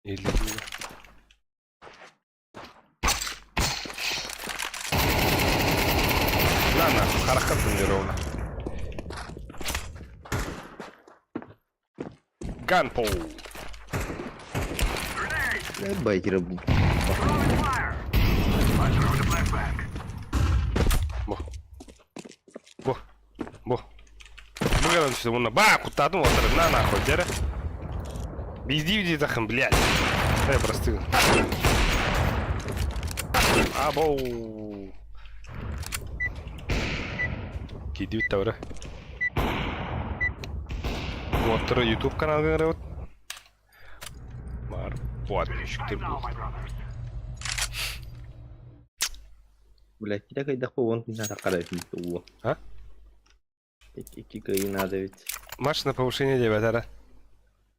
Или... На, на, харахат ровно. Gunpole. Байкера бу. Бу. Бу. Бу. Бу гынан түсті мұны. Ба, куттадым отырып. На нахуй, дері. Везде везде тахын, блядь. Эй, просты. Абоу. Кидибит тавра. Уоттара YouTube каналга вот. Бар подписчиктер Блядь, кида кайдах уон күн таққара уу. А? Икки кыйын наада эбит. Матч на повышение диэбэтэрэ.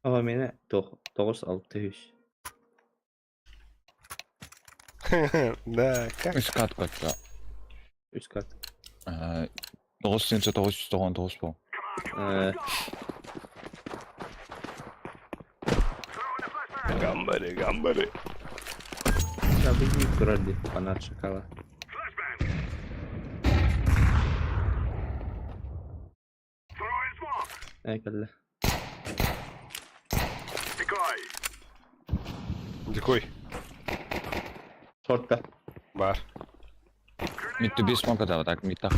Ама мene тоҕус алта үс. Да, как? Үс кат көттө. Үс кат. Тоҕус тыһыынча тоҕус жүз тоҕон тоҕус буол. Гамбары, гамбары. Сабыйы турар дии фанат шокола. Ээ кэллэ. Дикой. Шортка. Бар. Мид биир смока да так мид так.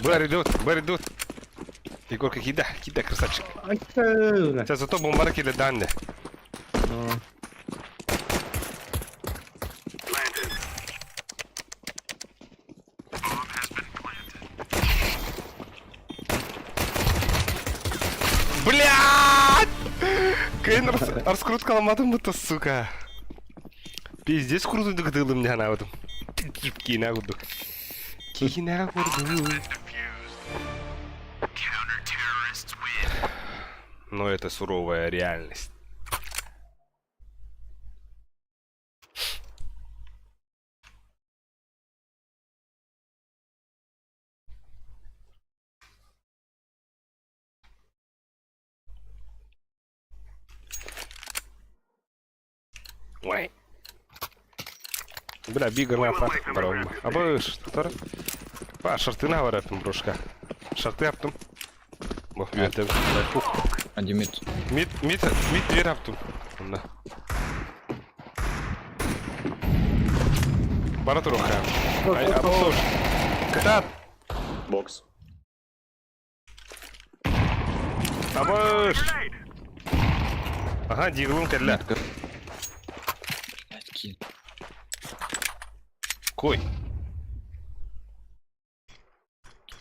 Бар идут, бар идут. Егорка, кидай, кидай, красавчик. Сейчас зато бомбара кида данные. Блядь! Кыйын раскруткаламадым будто, сука. Пиздец курдук дылым не анабытым. Киинэ курдук. Киинэ курдук. Но это суровая реальность. Ой. Бля, бигр на барон. Абыш, тор. Па, шартына бараппын брошка. Шарты аптым. Бу, үөрдэ. Один мид. Мид, мид, мид дверь аптым. Онна. Бара туруха. Ай, абыш. Кытаат. Бокс. Абыш! Ага, диглым кэллэ. Блядь, кин. Кой.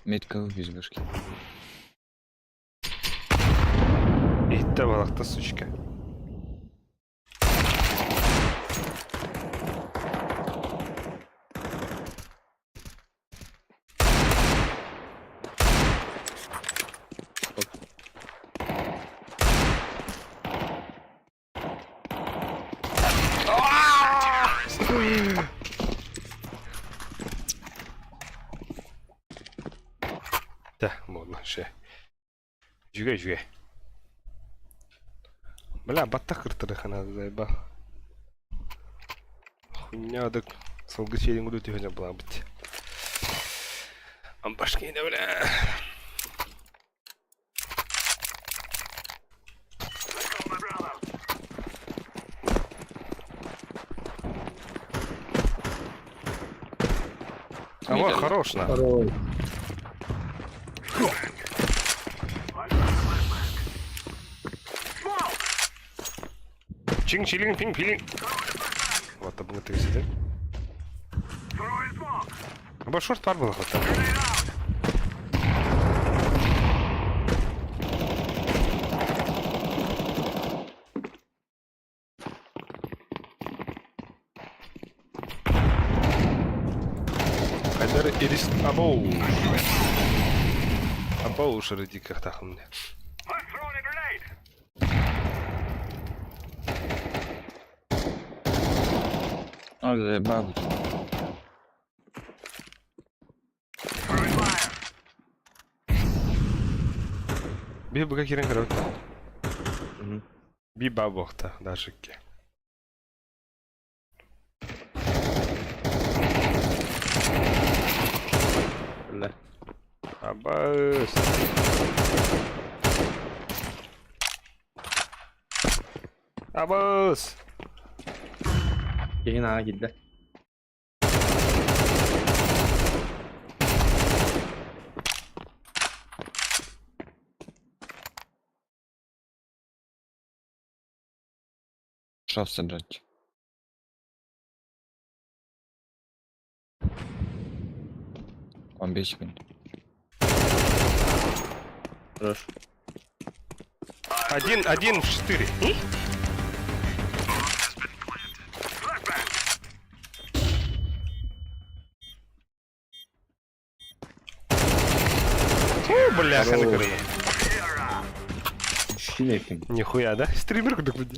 Метка без башки. Иһиттэ балакта сучка. Тэ, буолла, шэ. Үчүгэй, үчүгэй. Бля, баттах кыртырыхана заебал. Хуйня дык сылгы сиэлин курдук түһэн дьалбылаабыт. Амбашкина, бля. А вот хорош на. Чин чилин пин пилин. Вот табыҥы тигиситин. Аба шорт бар буолла хотта. Хайдар ирис абоу. Абоу шырыдикахтахым. А, заебал. Би буга кирен көрөбүт. Би ба буохта дашыкке. Бля. Абаас. Абаас. Киһин аҕа киирдэ. Шо саджать? Он 5 секунд. Хорош. Один, один в четыре. О, бляха, накрыла. Нихуя, да? Стример кудук будет.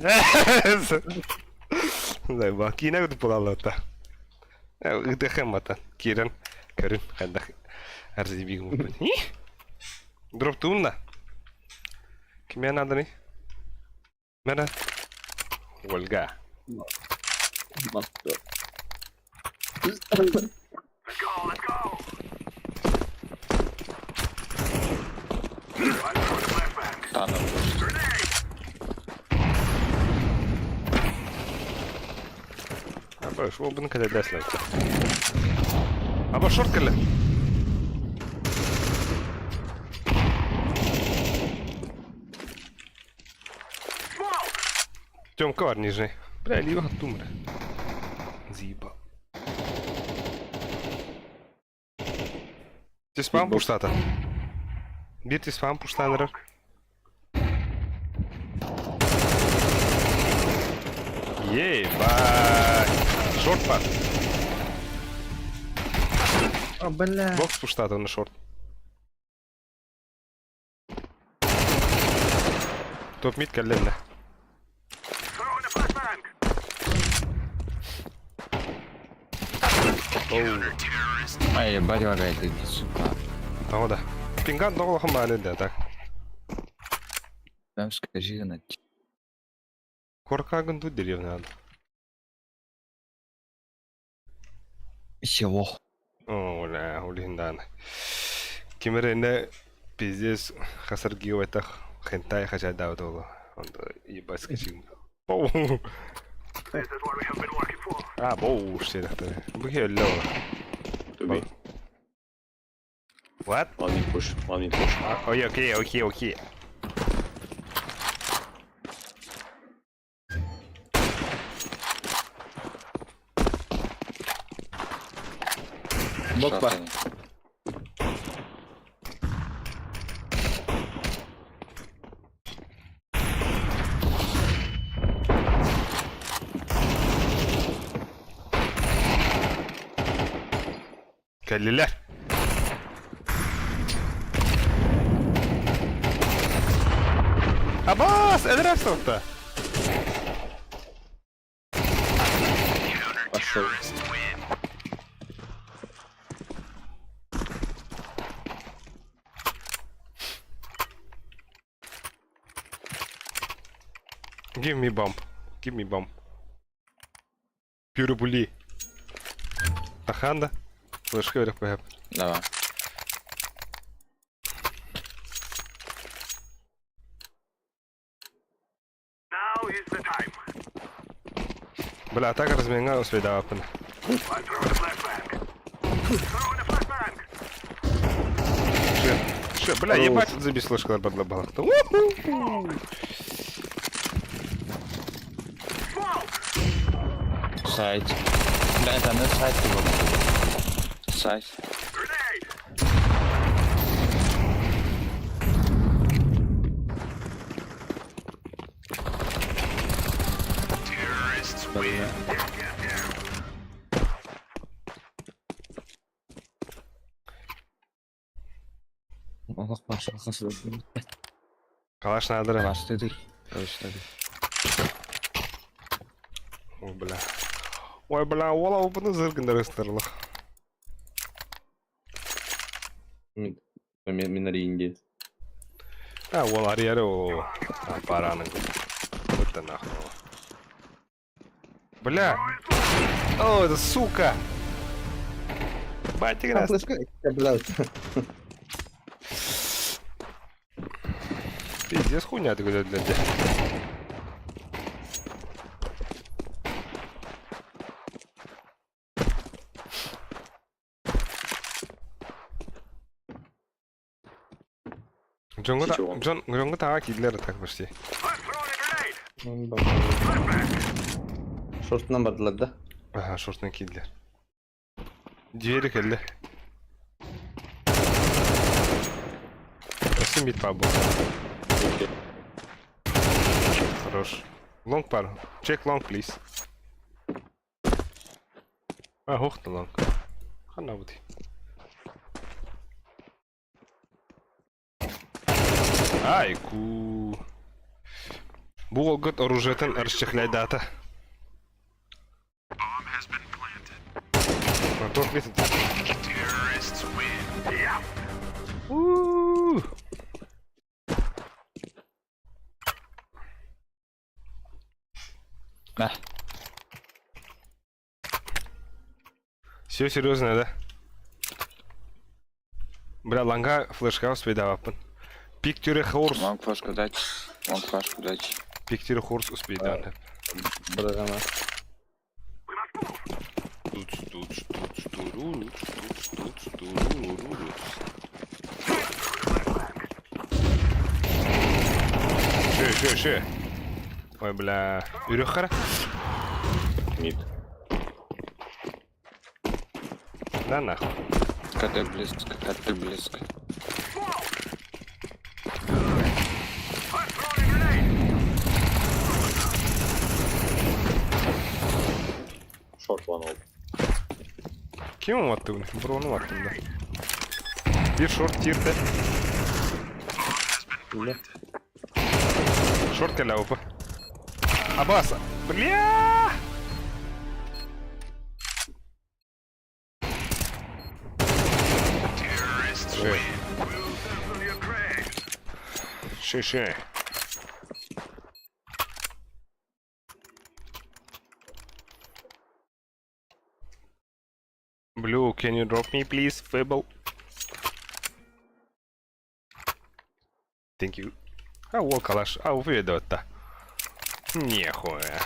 Заебал. Киинэ кудук буолаллар Ыдыхым ата. Киирэн, көрүн, хайдах арзибигим бут. Дроп туунна. Кимиэ нааданы? Мэнэ. Ольга. Аба, шо бұны кәлі дәсләр. Аба, шорт кәлі. Тёмка бар нижний. Бля, либо тумра. Заебал. Ти спам пуштата. Бир ти спам пуштаныр. Ебать. Шорт бар. А, бля. Бокс пуштата на шорт. Топ мид кэллэннэ. Оу. Ай, ебать, лагает, иди, сука. Того да. Пинган доҕолохон бааны да так. Там скажи на Коркагын тут деревня надо. Село. О, бля, улиһин Кимер пиздец хасар гигабайтах хентай хачайдаабыт оҕо. Онто ебать скачигин. Оу. А, боу, сиэдэхтэр. Бу хиэллэ ола. What? One mid push, one mid push. Ой, окей, окей, окей. Бок бар. Кэллилэр. Абаас, эдэр сорта. Пошел. Give me bomb. Give me bomb. Пюрбули. Аханда. Флешка вверх поехал. Давай. Бля, атака разменга успейдавапын. Ше, ше, бля, ебать, забей флешка бадла балахта. Сайт. Бля, это на сайт его. Сайт. Олох башка Калаш надо. Калаш ты. Калаш ты. Ой, бля. Ой, бля, ола опыны зыргындар ыстырлық. Мен арийин А, ол арьяры ол. А, бараның. Вот ты нахуй. Бля. О, это сука. Батя раз. Пиздец хуйня ты говоришь, для тебя. Джонгу Джон Джонгу таға кидлер так почти. Шортынан бардылар да. Ага, шортынан кидлер. Двери келді. Өсім бит пабу. Хорош. Long пар. Check long, please. А, hoch long. Хана бути. Ай, ку. Бу олгот оружиетын расчехляйдата. Мотор летит. У. На. Все серьезно, да? Бля, ланга флешка успейдаваппын. Пиктюре хорс. Лонг флешку дать. Лонг флешку дать. Пиктюре хорс успейдан. Бырагана. Туц, туц, туц, туруру, туц, туц, туруру. Ше, ше, ше. Ой, бля. Үрөх хара? Mid. Да нахуй. КТ близко, КТ близко. Short one old. Ким атты bunu? Брону аттым да. Bir short кирді. Шорт кәлі опа. Абаса. Бля! Ше. Ше, ше. Blue, can you drop me, please, Fable? Thank you. А, о, калаш. А, увидел-то. Нехуя.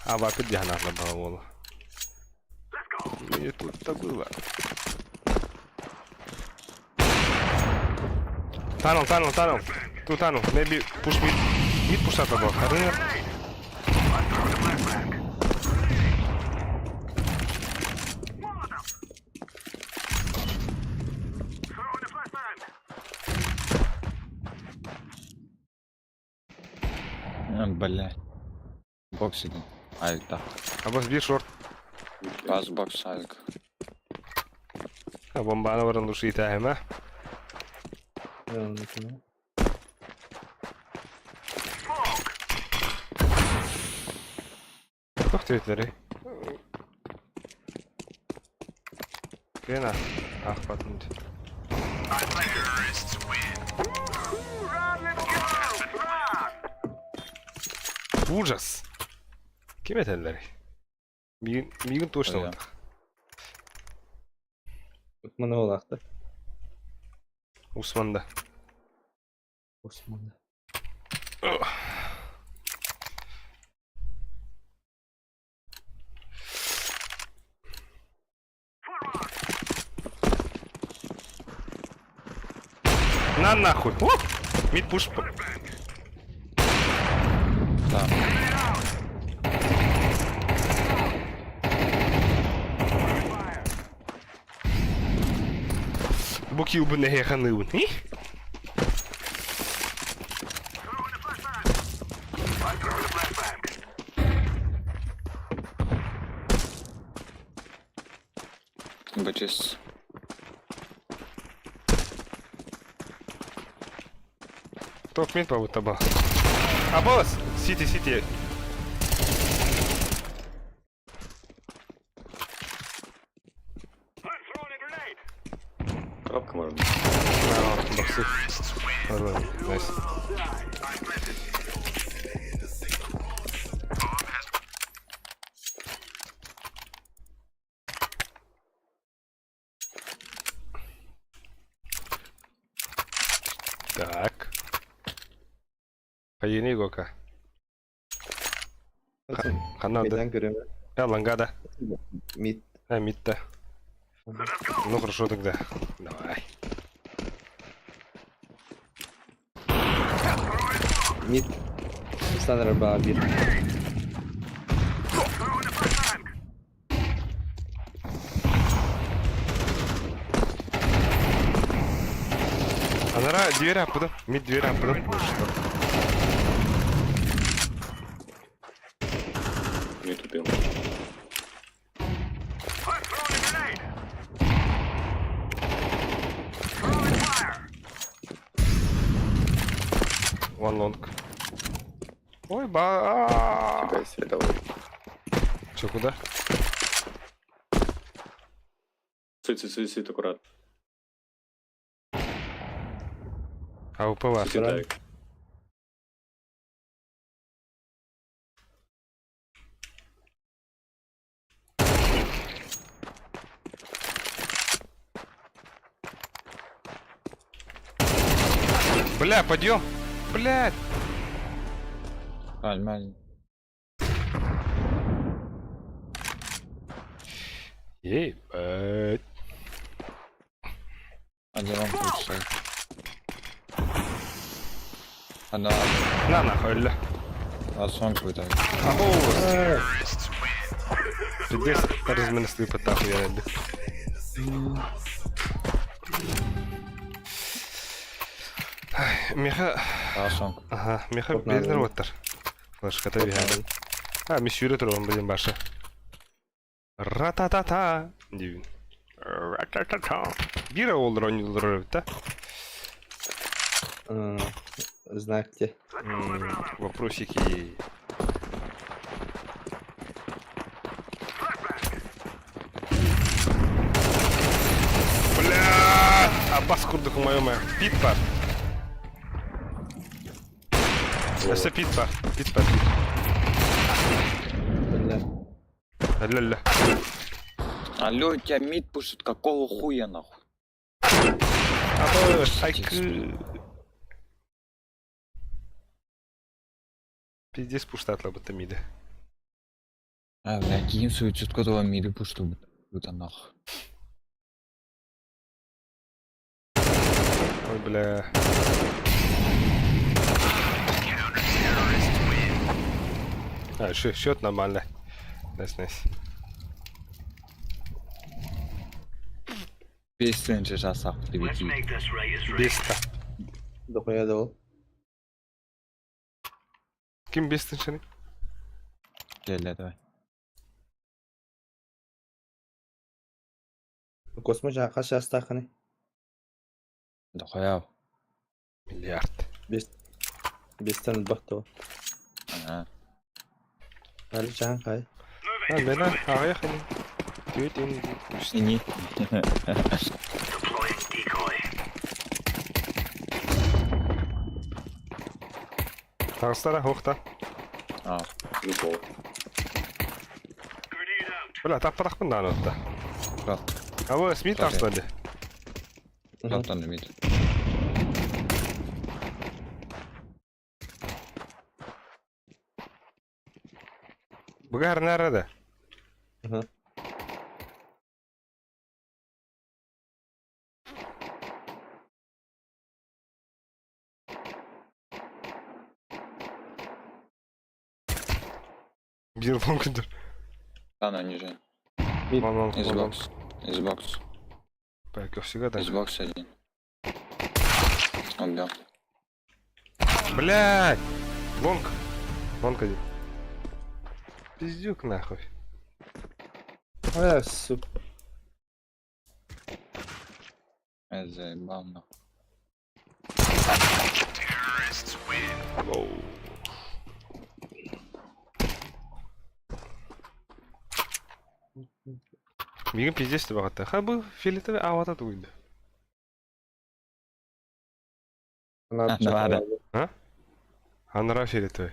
А, вапит надо было. Не тут-то было. Tunnel, tunnel, tunnel. Two tunnel. Maybe push mid. Mid push up above. Арыыр. А, Бля. Бокс один. Ай, да. Абас биир шорт. Бас бокс альк. Бомбаны баран души итээһимэ. Туох диэбиттэрий? Кена аахпатын Ужас! Ким этэллэрий? Миигин, миигин точно Ой, ылбатах. Маны олаахта. Усманда. Осман. На нахуй! Оп! Мид пуш. Да. Бу килбын эһиэхэ аныыбын. Бачис. Топ мид побудто был. А босс! Сити, сити. Коробка можно. Боксы. Найс. Так. Хайыны Гока. Ханна да. Мидden көрөм. Я лангада. Мид. А, мид-то. Ну хорошо тогда. Давай. Мид. Станер баа бир. Анара дверь аппыдым. Мид дверь аппыдым. Что? Мид убил. One long. Ой, ба. Тебя себе давай. Че, куда? Суицид, суицид, аккуратно. АВП бар. Суицид, авик. Бля, подъем! Блядь! Нормально. Ебать. Один вам лучше. Она На нахуй, ля. на сон какой-то. Або. Пиздец, разменесли пытаху я найду. Меха... На сон. Ага, меха Вот надо. бердер оттар. Флешката биһаадын. А, ми сүүрэ турабын блин баша. Ра-та-та-та. Дивин. Ра-та-та-та. Бира олдыр ойнуулар эбит да. Знаете. Вопросики. Бля! Абас курдук моё Пит бар. Өссө пит бар. Пит бар. Бля. Ля-ля. Алло, тебя мид пушит, какого хуя нахуй? Абас, айкы. Пиздец пуштатлабыта миди. А, бля, кийин суицид которого миды пушит, это нахуй. Ой, бля. А, счет нормально. Nice, nice. Бестен жасақ деп етейін. Беста. Дохуя да ол. Ким бестінші? Келе, давай. Космо жаңа қанша жастақыны? Дохуя. Миллиард. Бес. Бестен бақты ол. Ага. Әлі жаңа қай? А, мена, ағаяқ ені. Түйет ені. Ини. Тағыстара, оқта. А, Любого. Бля, таппатақпын да анотта. Жоқ. Абы, Смит Окей. арсланды. Жақтан демейді. Бұғар нарада. Мгм. Бір лон күндір. Ана ниже. Вон, вон, Из вон, вон. бокс. Из бокс. Бля, всегда так. Из бокса один. Убил. Блядь! Лонг. Лонг один. Пиздюк нахуй. Ә, суп. Я заебал нахуй. Оу. Мигін пиздец деп ағатты. Ха бұл фиолетовый ауата туйды. Надо. Анара фиолетовый.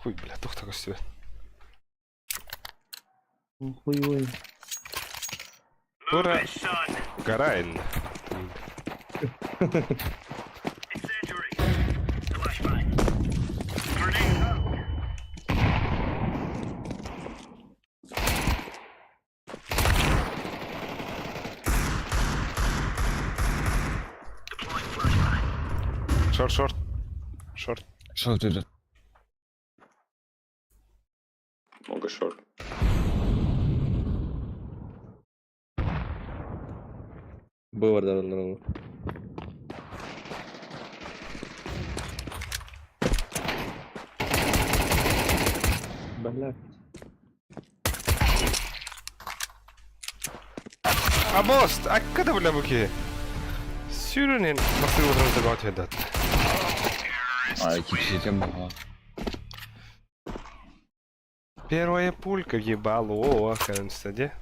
Хуй, бля, тоқта көстебе. Хуй ой. Тура Гарайн. Шорт, шорт. Шорт. Что ты тут? Много шорт. Бұл бар да ол. Бля. Абост, аккада бля буки. Сюренен басып отырмыз деп атады. Ай, кипсетем баға. Первая пулька въебало, о, кажется, где?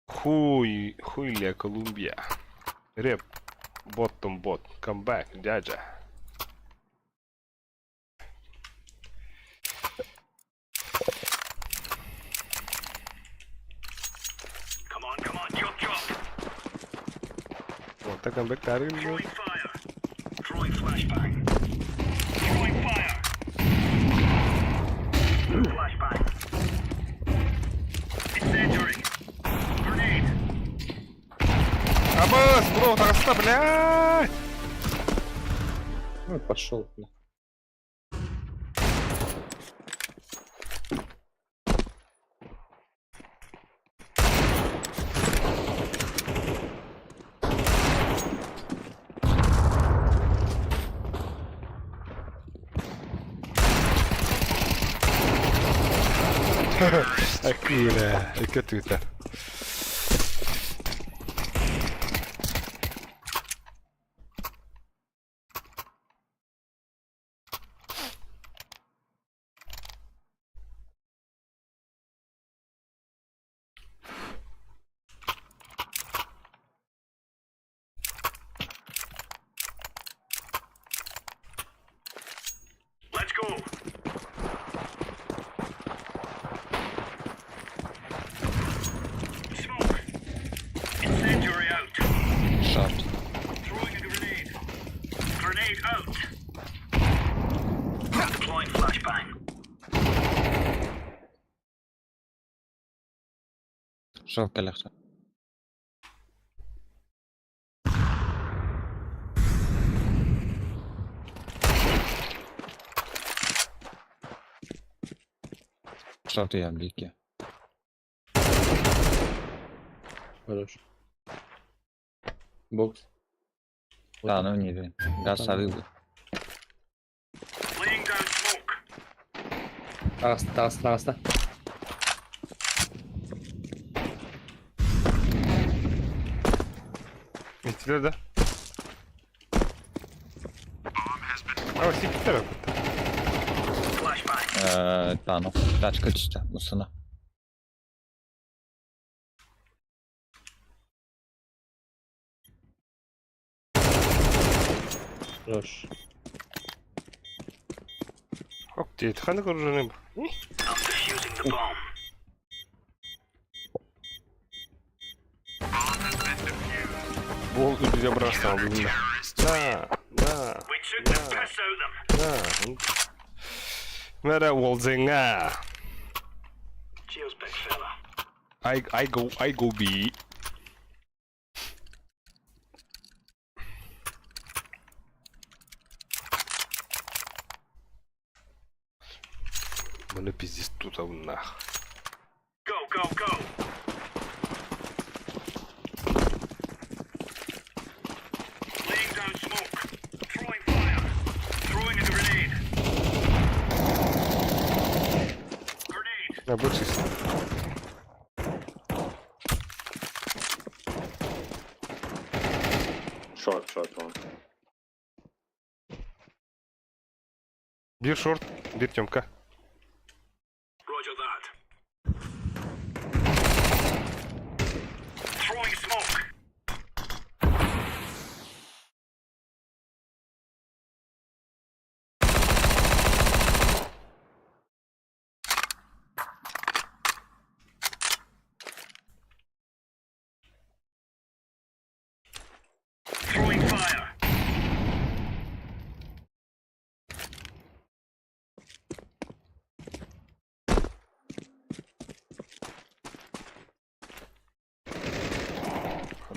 Хуй, хуйля, Колумбия. Реп, боттом бот, камбэк, дядя. Вот так камбэк тарин был. Абас, бро, тараста, блядь! Ну, пошел. бля. Акула, экатута. Шорт. Шок кэлэхсэ. Шок я бики. Хорош. Бокс. Да, ну не, газ сарылы. Таҕыста, таҕыста, таҕыста. Иттилэр да? А, сипиттэр Да, ну, тачка чисто, мусына. Хорош. Ок, диэт, ханнык оружие бу? Бол үрдүгэ бырастаҕа бүгүн Да, да, да, да. Мэрэ уолдьыҥа. I go B. Маны пиздец тут нах. На боксе. Short, short one. Биир short, биир Тёмка.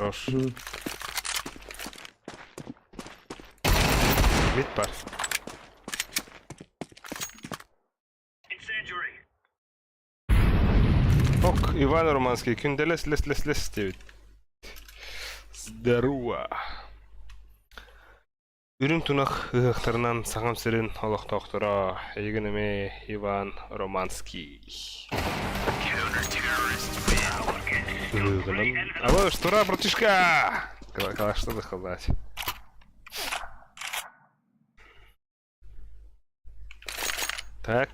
Хорош. Mid бар. Ок, Иван Романский, күндэлэс лес лес лес диэбит. Здорово. Үрүҥ тунах ыһыахтарынан Сахам сирин олохтоохторо эйигин эмиэ Иван Романский. Ыһыаҕынан Алло, штура, братишка! Калашты да Так.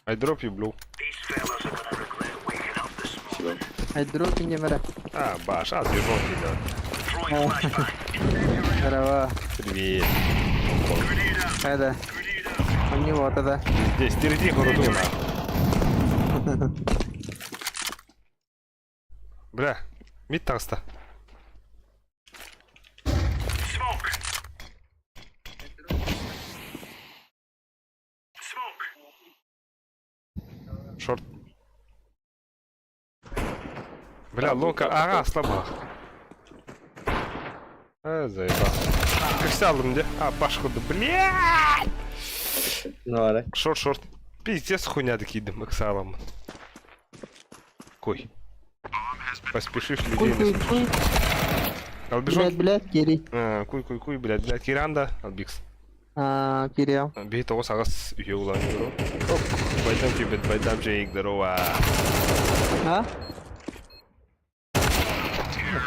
I drop you blue. Спасибо. I drop in camera. А, баш, а, движок идет. Здорово. Привет. Это. У него тогда. Здесь, впереди хуруду нахуй. Бля, mid таҕыста. Short. Бля, лока, ага, слабо. А, заебал. Как алдым де? А, баш ходу, блядь! Ну, Short, short. Пиздец хуйня кидым, ыксалам. Кой. Поспешишь, людей Куй, не куй, куй. Албежон. Блядь, блядь, кири. Куй, куй, куй, блядь, блядь, Киранда, Албикс. А, Кирилл. Биһи тоҕус аҕыс үһү улаан Оп, байдам тибет, байдам Джейк, здорово. А?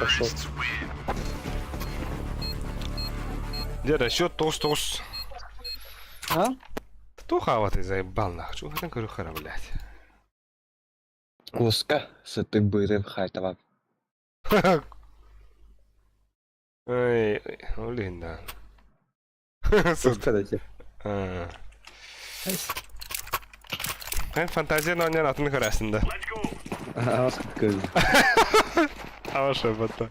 Пошел. Дьэ, расчет тоҕус тоҕус. А? Туха ты заебал нахуй. Чего хотим говорю, блядь. Куска сытык быырым хайтабап. Эй, блин, да. Куска дайте. Эн фантазия оонньоон атын көрөсүн да. Аҕас көз. Аҕас шабата.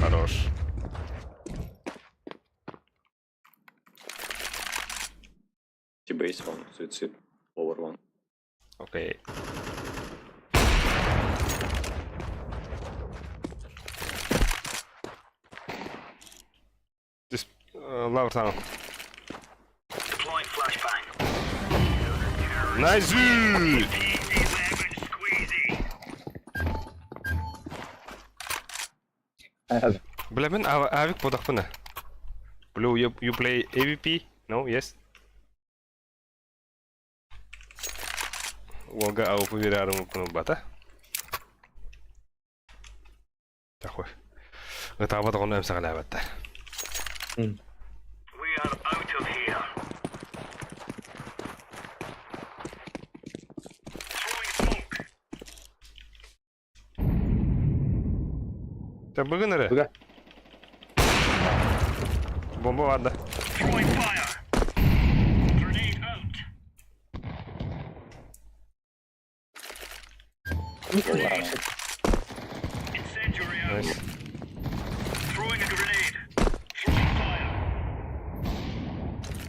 Хорош. T-base one, суицид. Over one. Окей. This lower tunnel. Nice! Бля, мин авик бодохпуна. Blue, you play AVP? No? Yes? Уолга АВП биэрэрим уппуну бата. Такой. Ытаабат оҕону эмсэҕэлээбэттэр. Тэ бүгүн эрэ. Быга. Бомба баар да. Nice.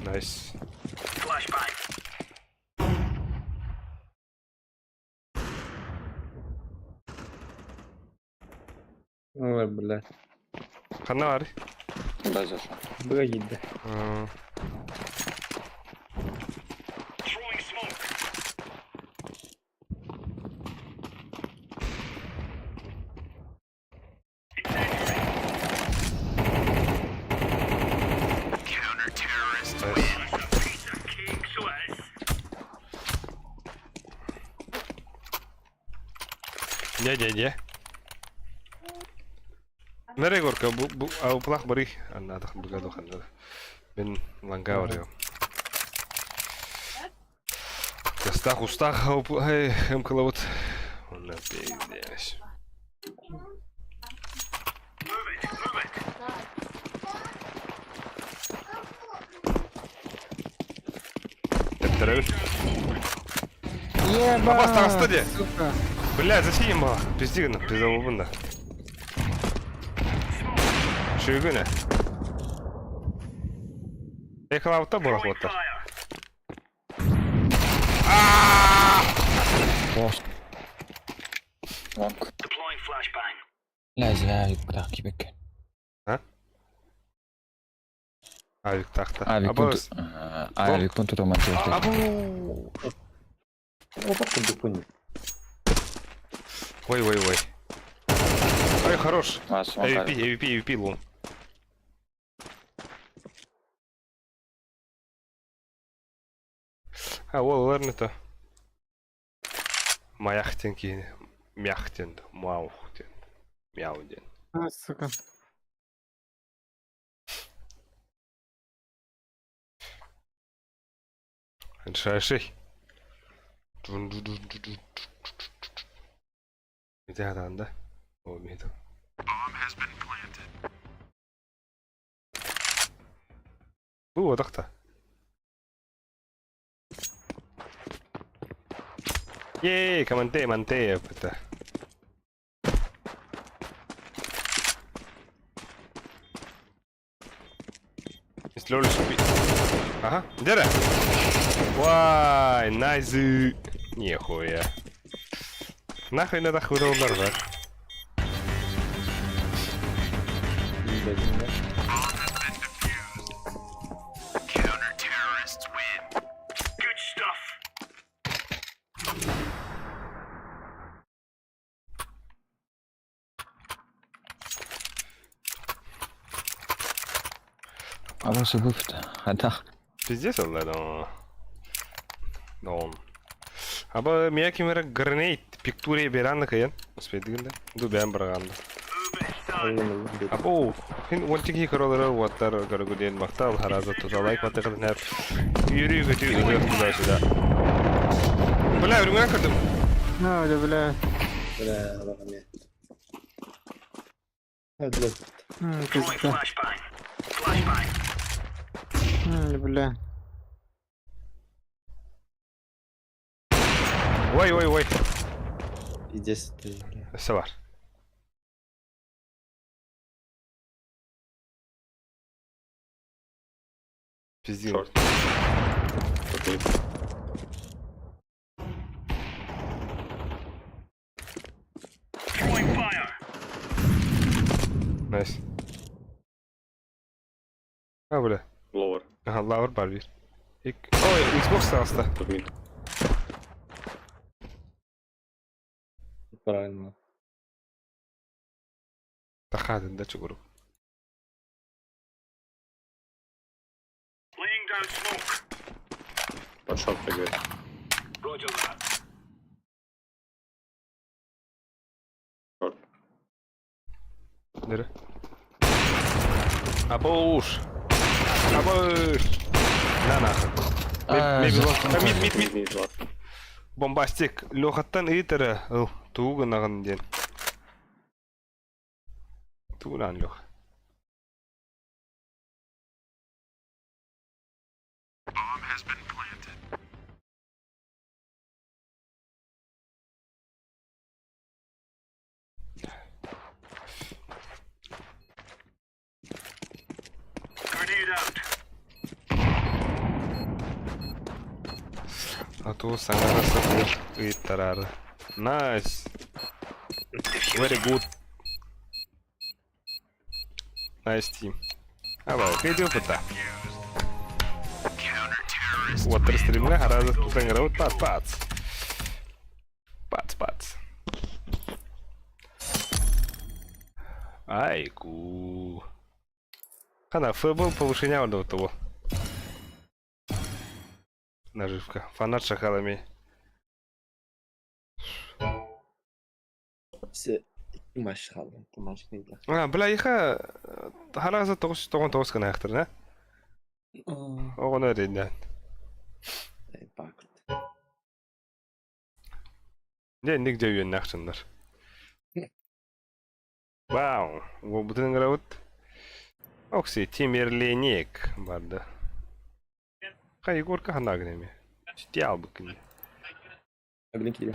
Nice. Ой, бля. Ханна баарый? Да, зашел. Быга киирдэ. Nice. Не-не-не. Нэрэ горка бу бу ауплах бары аннадах бугаду ханнада. Мин ланга барыам. Тастах устах ауп хэй хым кылабыт. Онна пиздец. Тэптэрэ. Еба! Абас таҕыста дии. Сука. Бля, зачем ба? Пизди гына, пиздабылбын да. Шүгүнэ. Экалабыта буолах буоттар. Босс. Long. Ла зря куда кибек. Авик тахта. Авик Абас. пунту. Авик пунту то мантио. Абу. Опа, курдук понял. Ой, ой, ой. Ой, хорош. Вас AWP, AWP, AWP, long. А, ол олар не то. Маях диэн киһини. Мях диэн, маух диэн. Мяу диэн. А, сука. Шашей. Ити хатаанда. О, миһит. Бу одахта. Ей, команте, манте, это. Slowly speed. Ага, где Вай, найз. Нихуя. Нахуй надо хуй удар, Абас быфт. Хатах. Пиздец ол да. Дон. Аба мия кимера гранейт пиктуре беранны кыйын. Успедигинде. Ду бән барганды. Або хин уонтики королары уаттар көргүден мактал харазы тута лайк батырын хәп. Yürü götü yürü туда сюда. Бля, үрүңгә кердем. На, бля, бля. Бля, алар Hadi. М, пизда. Бля. Ой, ой, ой. Пиздец ты, бля. Өссө бар. Пиздин. Short. Окей. Nice. Ha бля. Lower. Aha, lower бар биир. Ик... Ой, Xbox таҕыста. Top mid. Правильно. Тахаатын да чугурук. Под short прыгает. Short. Нөрө. Абоуш! Абоуш! На нахуй. Maybe long. Mid, mid, mid. Mid last. Бомбастик. Лехаттан ыйыт эрэ ыл. Тугу гынаҕын диэн. Тугунан Леха. А то саҥара сатыыр ыйыттараары. Nice. Very good. Nice team. Абал, кайдыл пыта. Уоттар стримҥэ араас тутаҥырабыт пац пац. Пац пац. Айку. Хана, футбол повышения ордо того. Наживка. Фанат шакалами. Все. Матч хаалла. Матч книга. А, бля, иха харааса 999 гына ахтар, Оҕону эриннээн. Бак. Дьэ инник дьэ үөннээх дьоннор. Вау, уолбутун ыҥырабыт. Окси, Тимирленик барда. Ха, Егорка ханаагын эмиэ. Сити албыккын. Блин, киирэ.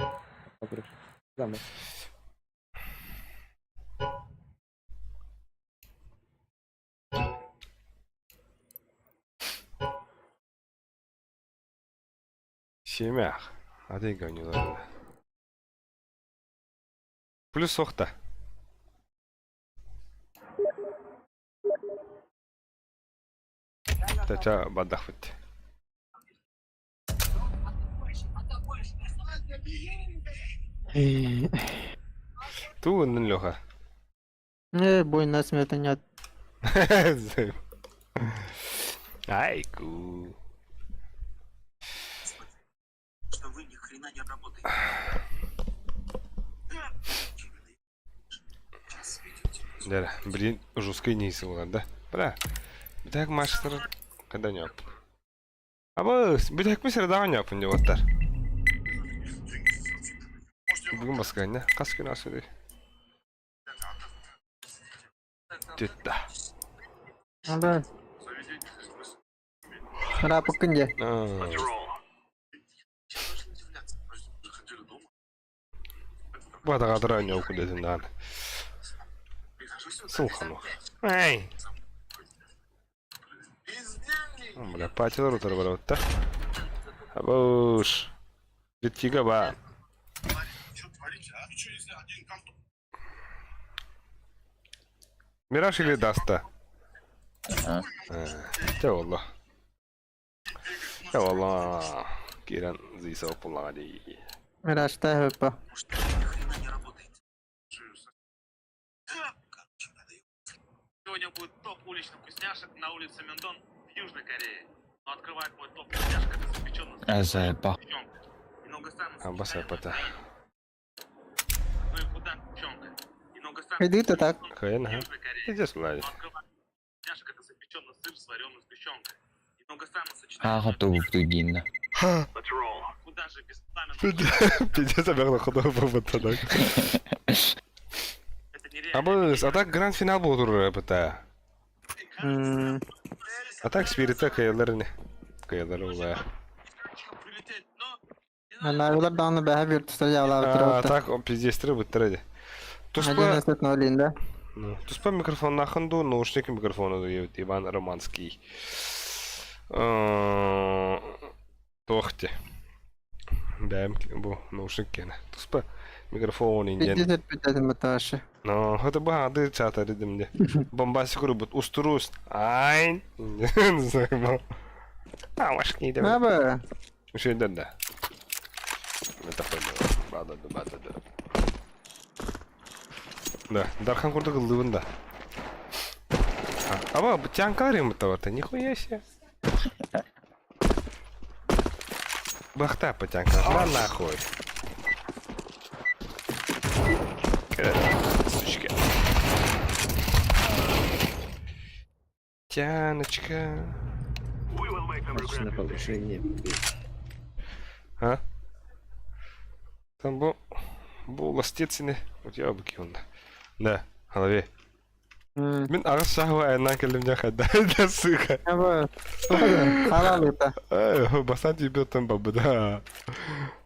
Замы. Сиэмэх. Атын көөнньүүлэр. Плюс суох да. Тача бадахпыт. Туу гыннын Леха? Э, бой на смерть нет. Айку. Что вы ни хрена не работаете. Дәрі, блин, жесткий нейсі болар да. Бра, бүтәк маштыр когда нёп. Абы, бүтәк мисер даға нёп деп оттар. Бүгін басқа не? Қас күн асыры. Түтті. Да. Рапы күнде. Бадаға тұра нёп күлетін дан. Сулхану. Эй! Бля, патилар утар бар да. Абуш. Битига ба. Мираж или Даста? А? Дьэ буолла. Дьэ буолла. Киирэн зыйса оппуллаҕа дии. Мираж та Сегодня будет топ уличных вкусняшек на улице Мендон в Южной Корее. Но открывает мой топ вкусняшек это запеченный Эзэпа. Амбаса пата. Ну и куда печенка? Иди ты так. Кайын, ха. Пиздец, млад. Вкусняшек это запеченный сыр с вареной сгущенкой. Немного странно Ааха тугуптугинна. Куда же без пламенного Пиздец, обягла худого бабатанак. Абы, а так гранд финал был тур пыта. А так спирита кыайаллар ини. Кыайаллар улаа. Наналар даҕаны бэһэ бүөртүстэр дьаалаабыттара А буолта. так пиздецтэрэ буттара ди. Туспа 11.0 да. Ну, туспа микрофоннаахын дуу, наушник микрофона дуу диэбит Иван Романский. Туох ти. Бэйэм бу наушник киэнэ. Туспа микрофон индиэн. Пиздец эппитэтим бытаашы. Но, это бу ады чатары дим де. Бомбасик урубут устурус. Айн. А, машки дем. Аба. Үчүгэйдэр да. Это бада да бада да. Да, Дархан курдук ыллыбын да. Аба, тянкалар им бутта нихуя себе. Бахта потянка, на нахуй. Сучка. Тяночка. На повышение. А? Там бу... Бу ластицыны. Вот я бы кивнул. Да, голове. Мин аҕыс сааһы айаннаан кэллим дьэ хайда да сука. Аба. Халал это. Э, бастан тиийбэттэн барбыта.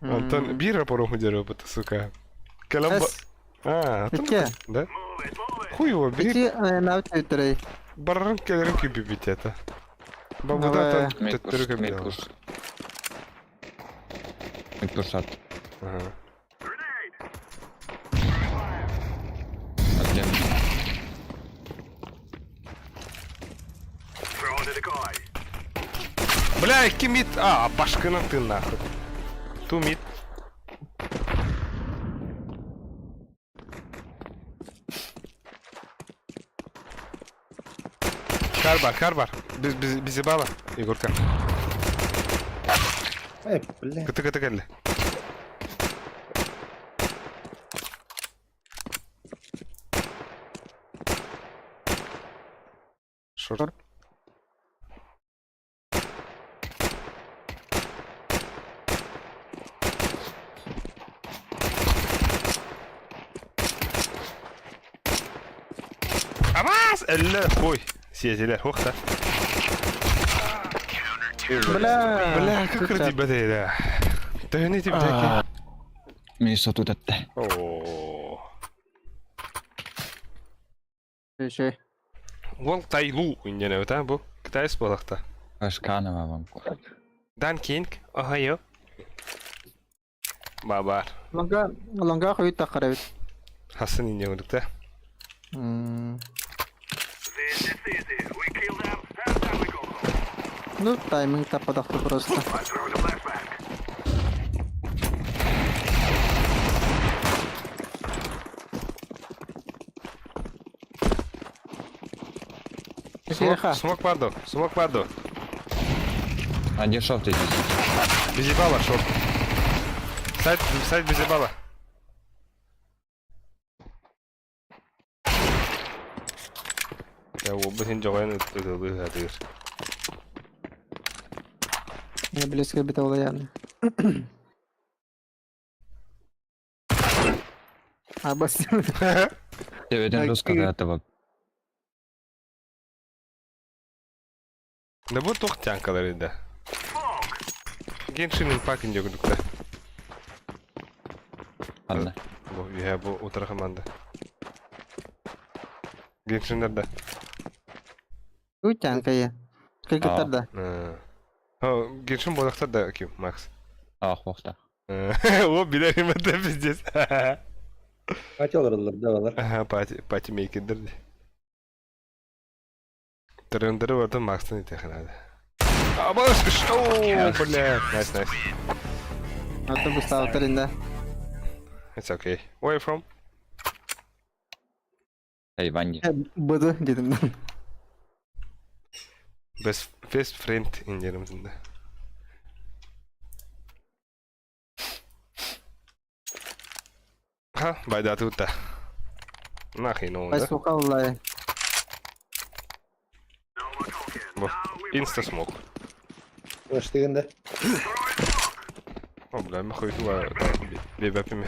Онтон биир рапору дьарыппыт, сука. Кэлэн ба... А, Икки. Да? Хуй его, бери. Ити навык өтөрөй. Барарын кэлэрин күүппүт это. Бабыда төттөрү көмдө. Мид пушат. Ага. Один. Бля, икки мид. А, башкынан ты нахуй. Two mid. Кар бар, кар бар. Biz, biz, bizi bağla. Егорка. Эй, бля. Кыты кыты кэллэ. Short. Абас! Эллэ, хуй. Сиэтилэр, хух та. Бля. Бля, как кырдибэт Төһөнү тибтэки? Мин сотут этте. Оо. Şey. Ол Тайлу иннене өтә бу. Китайс буолахта. Ашканова вам. Дан Кинг, Ohio. Бабар. Лонга лонга хуй тахарабит. Хасын инне көрдүк Ну, тайминг таппатахты просто. Smoke, smoke бардо, smoke бардо. Один short здесь. Безебала, short. Сайт, сайт безебала. Я обыһын жоҕойон ытылыы хатыыр. Я близко бит олаяны. А бас. Один русского этого. Да бу туох тянкалар да. Genshin Impact инде Анна. Бу я бу утра команда. Геншиннер да. Утянка я. Как да. О, Геншин бодактар да ким, Макс. Ах, охта. О, билерим это пиздец. Хотел да, алар. Ага, party, party maker ди. Трендеры бартын Макстан итехнады. Абаш, что, бля. Nice, nice. Это бы стало тренда. It's okay. Where you from? Тайвань. Буду дедим. Best, best friend in yerimizinde. Ха, байда тут-то. Нахрен он, да? Басухаллай. Инста смог. Маш дегенде. О, бля, мы хуй туа. Бебепими.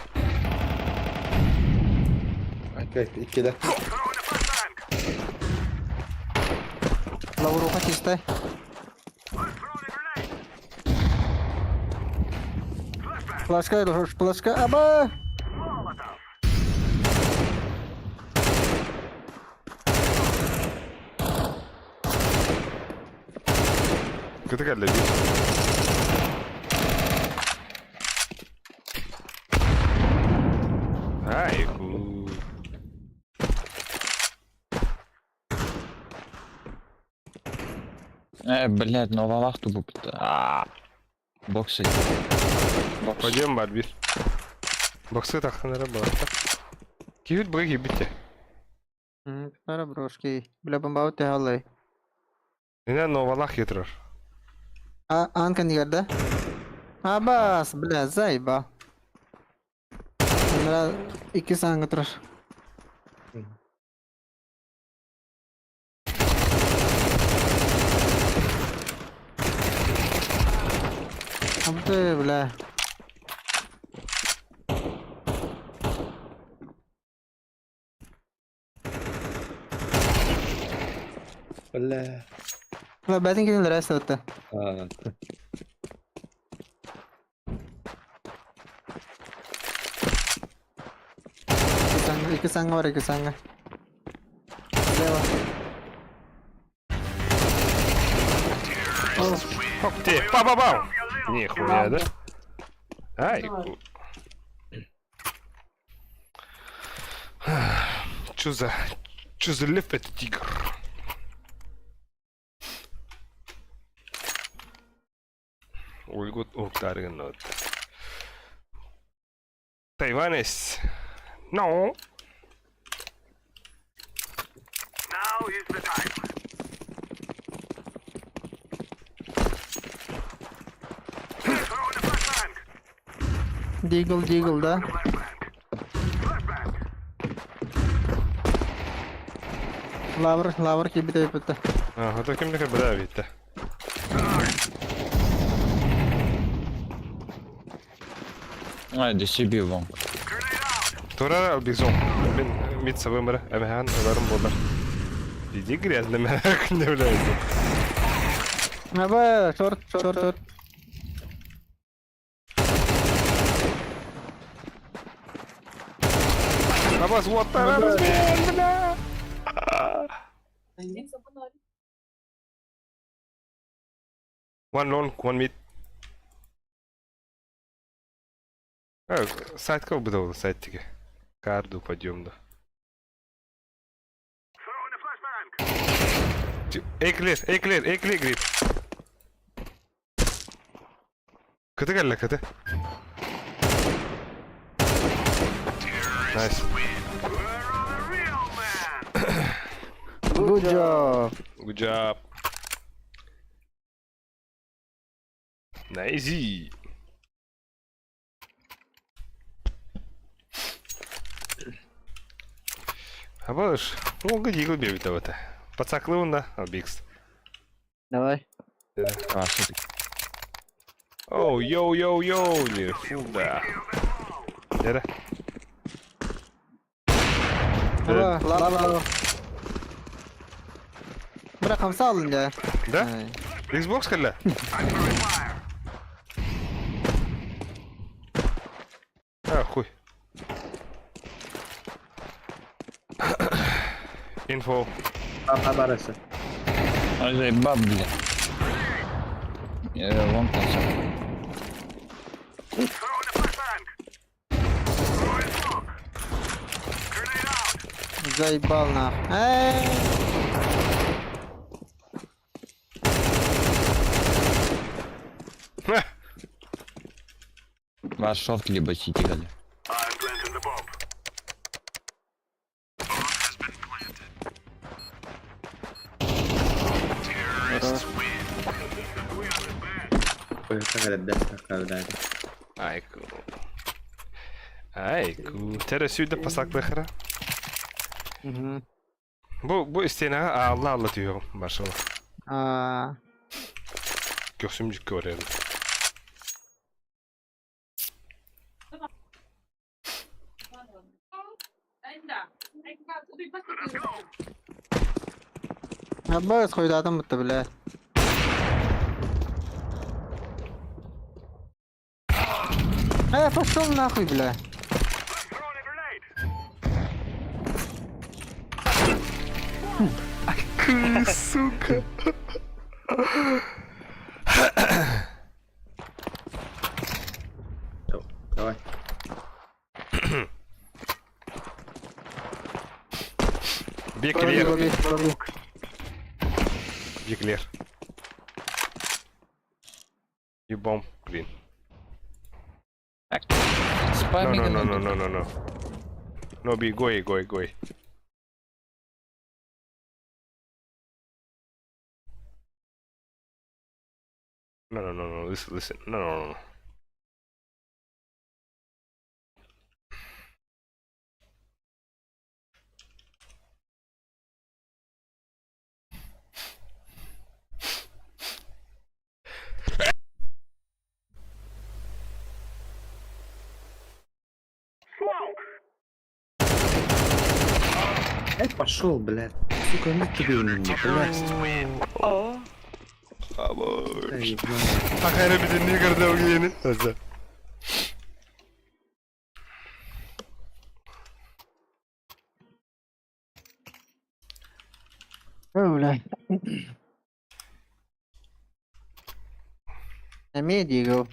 Окей, иккиде. Лавруха чистай. Флашка, флашка, аба! Кыты кэллэ биир. Ай, ху. Э, блядь, новалаах тубуппут. Боксы. Бокс. Пойдем бар биир. Боксы тахсан эрэ балатта. Киһит быга киирбит Пара брошки. Бля, бомбау тэһаллай. Инэ новалаах ятырар. А, аан кэннигэр да? Абаас, бля, заеба. Анара иккис ааҥҥа турар. Абды, бля. Бля. Бля, бэтин кинилэр эсэбитте. А, Икки саҥа бар, икки саҥа. Слева. Хоп те, па-па-пау! Нихуя, да? Ай, Чё за... Чё за лев это тигр? Ольгут уктаргын Тайванес. No. Deagle, Deagle да. Лавр, лавр киирбитэ бүппүттэ. А, это ким да бля битте. Ай, да себе вон. Турар бизон. Мин мид сабымыр эмэһэн ыларым буолар. Иди грязно не является. Аба, шорт, шорт, шорт. Абас вот размен, бля. One long, one mid. Сайтка убыдал сайт тиге. Карду подъем да. Эклер, эклер, эклер грип. Кыты кэллэ, кыты. Nice. Good job. Good job. Nice. Абыш, ну гыди губе это. Пацаклы да, Бикс. Давай. Красотки. Оу, йоу, йоу, йоу, не, фу, да. Дere. Аба, лава. Бля, хамса алын да. Да? Xbox кэллэ? А, хуй. Инфо. Папа барысы. Ай, заебал, бля. Вон там. Заебал нах. Эй! Ха! Ваш шорт либо сити гали. Ой, как это, как это. Айку. Айку. Тере сүйді пасаклы хара. Мгм. Бу бу истена алла алла түйөм башыл. А, Көсүм жүк көрем. Аббас хойдаатым бутта бля. Э, пошел нахуй, бля. Сука. Давай. Бе клер. Бе клер. You bomb green. No, no, no, no, no, no, no. No, B, go away, go away, go away. No, no, no, no, listen, listen. No, no, no, no. Эй, пошел, блядь. Сука, ну тебе не, блядь. Эй, блядь. Ахайра бүтүннүү көрдө өгүйені. Таза. Ой, бля. Эмиэ диигил.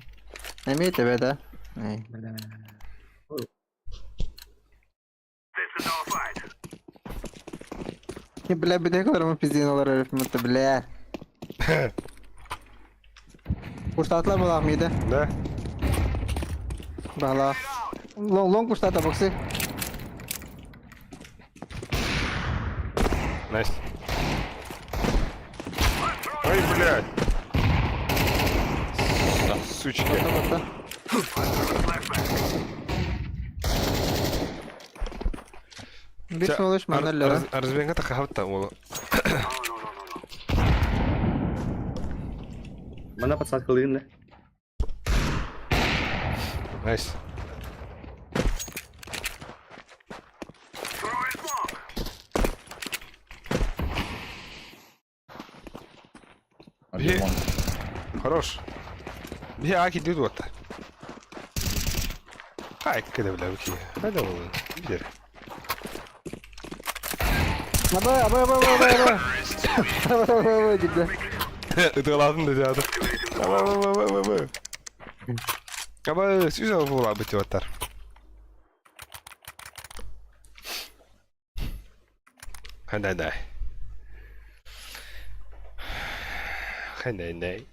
Эмиэ тебе да. Эй. Бля, бля, которому пиздин олар өлүп бля. Курсатлар буолаах мида. Да? Бала. Лонг лонг курсата боксы. Найс. Ой, блядь. Сучки. Бир солуш манналлара. Разбенга тахабта ол. Мана подсадка лыгын, да? Найс. Димон. Хорош. Би аки дүүд бота. Хай кэдэ бля бики. Хайда бол. Бир. Аба аба аба аба аба. Аба аба аба дидэ. Ытыгалаатын да жаады. Аба аба аба аба. Аба сүз була бити баттар. Хайда дай. Хайда дай.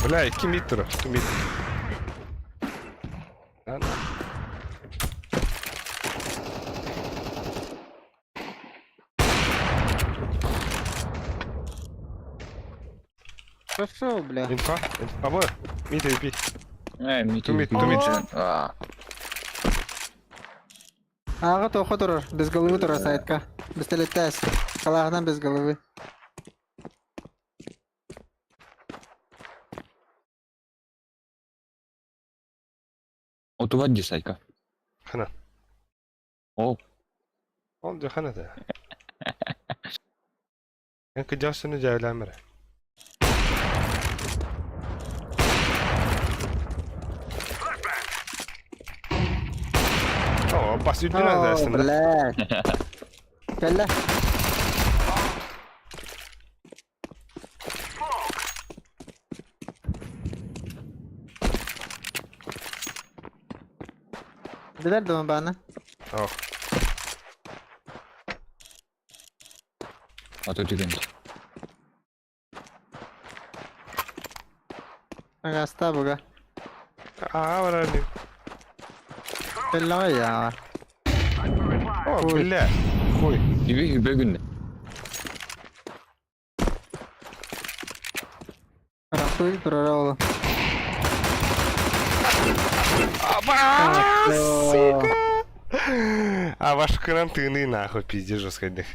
Бля, икки мид тура, икки мид. Ладно. Пошел, бля. Инфа, аба, мид AP. Э, мид. Ту мид, ту мид. Ага, тоха турар. Без головы турар сайтка. Пистолеттес. Калагынан без головы. Отубат десайка. Хана. Ол. Ол да хана да. Энки жасыны жайламыр. О, бас үрдүнэн О, даасан. бля. Кэллэ. Билэр дуо баана? О, Ото түгэн. Агаста буга. аа бараны. Кэллэ я. О, бля. Хуй. Иби бүгүн. Рахуй турара ол. Аба, сука. А башкынан тыыныы нахуй пиздец жесткайдых.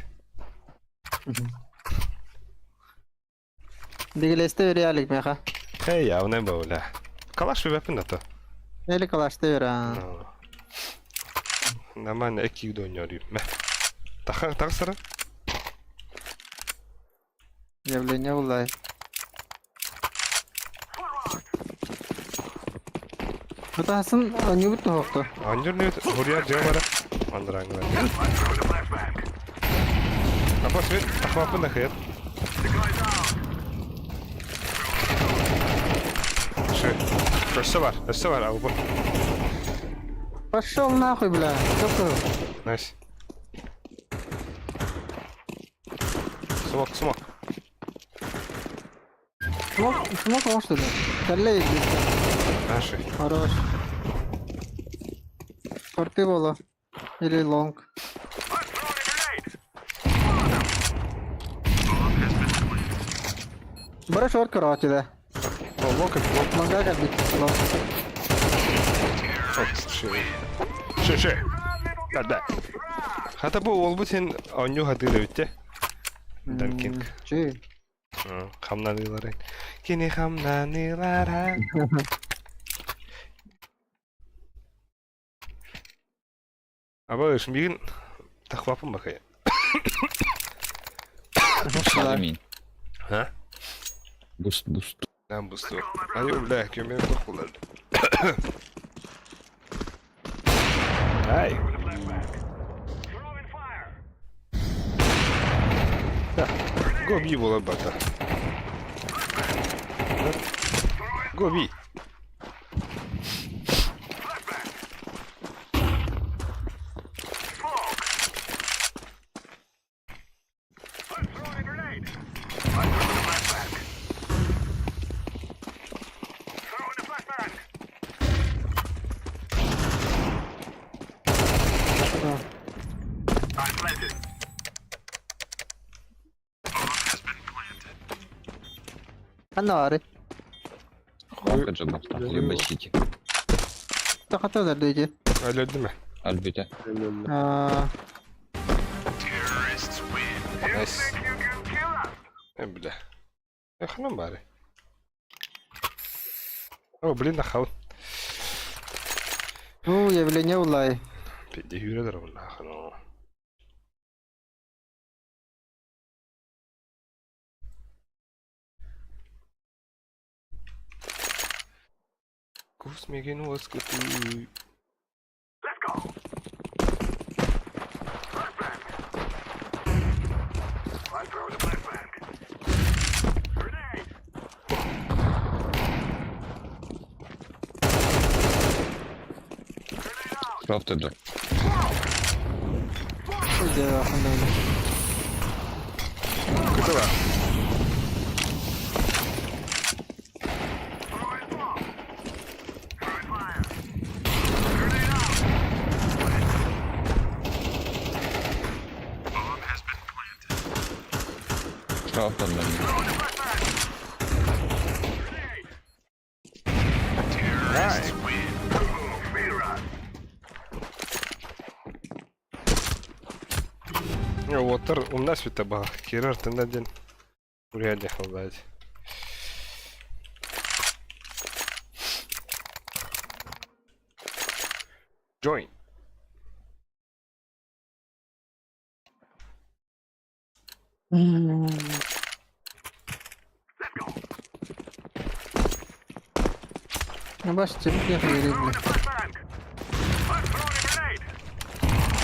Дигилесте реалик меха. Эй, явно был, бля. Калаш вебепин да то. Или калашты бер а. Нормально, эки дойнёрю. Тахан тахсара? Явление булай. Хатасын анюбут тухохто. Анжыр не хурья жамара. Андрангла. Апа свет тахвапын нахет. Ши. Өссө бар, өссө бар, албы. Пошел нахуй, бля. Ёпта. Найс. Смок, смок. Смок, смок он что ли? Каллей, Наши. Хорош. Шорты было. Или лонг. Бара шорт короче, да. О, лонг, лонг. Лонга как бит. Лонг. Ши, ши. Да, да. Хата бу ол бу сен онню хатыыр эбит те. Данкинг. Чүй. Хамнаныылары. Кини хамнаныылара. Аба мигин тахвапын бакай. Мин. Ха? Буст, буст. Нам бусту. Ай, бля, көмем тохулар. Ай. Go B буолар бата. Go B. Ханна бары. Хонка джабахта. Либо сити. Тахата да дейди. Өлөдүмэ. Альбите. Аа, Найс. Э, бля. Э, ханан бары. О, блин, нахал. ну, явление улай. Пиди хүрэлэр нахал. Кус мигин уоскутуй. Крафты да. Кытыла. Крафты да. Най. Уотар умна света баха. Кирар тендаден. Уряде халдать. Join. Ну, баш, тебе бля.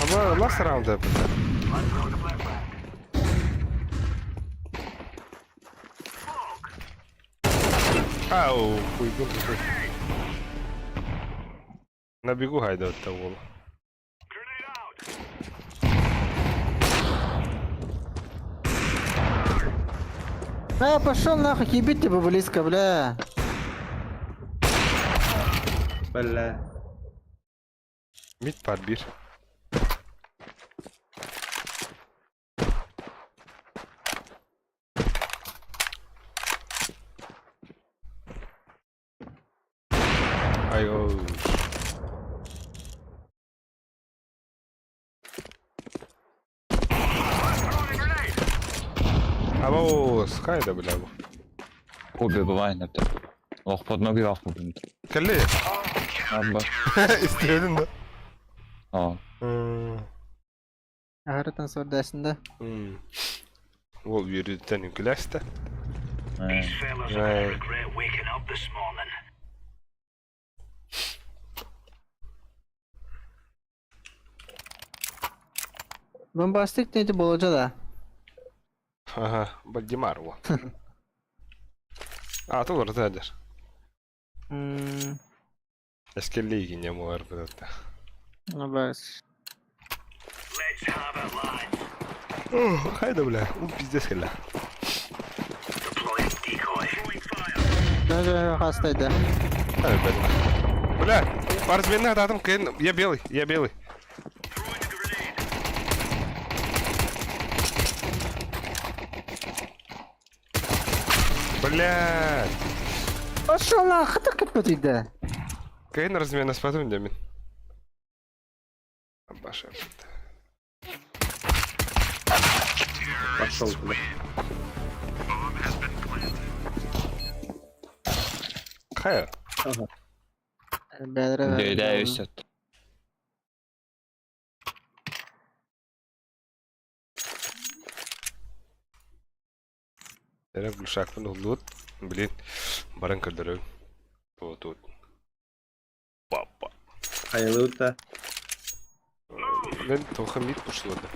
Аба last round бля. Ау, хуй гум хуй. На бегу гайда от того. А, пошел нахуй, ебить тебя близко, бля. Бля. Мид пар бир. Ай, оу. Абоос, хайда бля бу. Кубе бывает это. Ох, под ноги ах блин. Кэлли. Абба. Истиэдин да. А. Аһарытан сордасында. Ол үөрүүттэн үҥкүлээстэ. Bombastik neydi bolca da. Ага, Бальдемар во. А, то олорто Hmm. Эскеллиги не муар быдатта. Абас. Хайда, бля, у пиздец кэллэ. Даже хастайда. Ай, бля. Бля, разменных датым кыйын. Я белый, я белый. Бля, Пошел хата капотида. кыйын размена спатым демин. Баша. Пошел туда. Хайа. Бәдре. Дәй өсөт. Эрэ глушакпын уллуут. Блин, баран көрдөрөм. Тут. Папа. Хайылыта. Мен тоха мид пушлады.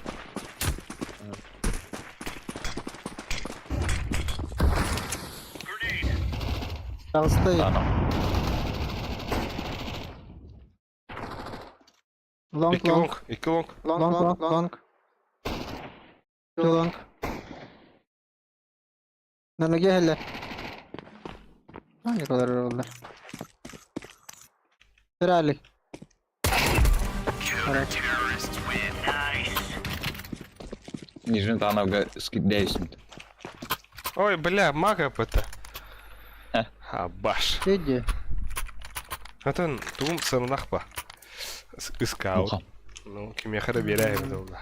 Толстой. Ана. Лонг, Икки лонг. лонг, икки лонг. Лонг, лонг, лонг. Two long. На ноге hele. Hangi kadar oldular? Rally. Хорош. Нижний танавга скиддейсмит. Ой, бля, мага это. Э. Абаш. Иди. Атын тугум сырнахпа. Искал. Ну, кимехара беряем долга.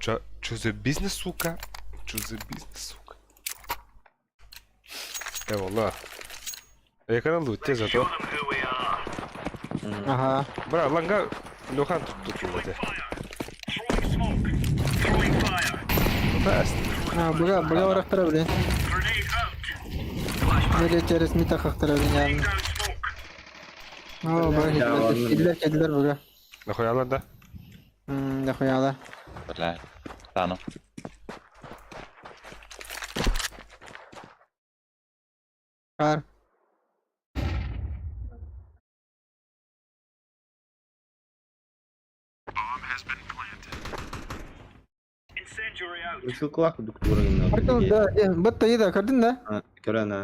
Чо, чо за бизнес, сука? Чо за бизнес, сука? Э, Экран лутте зато. Ага. Бра, ланга Лёхан тут тут вот. Фаст. А, бля, бля, орахтара, блин. Nereye через мита хахтара, блин, yani. О, бля, Я ладно. кediler, kediler, бля. Нахуя да? Нахуя, да. Бля. Тано. Кар. Ссылкалах дуктурын. Артем, да, бытта еда, көрдің да? Көрөн а.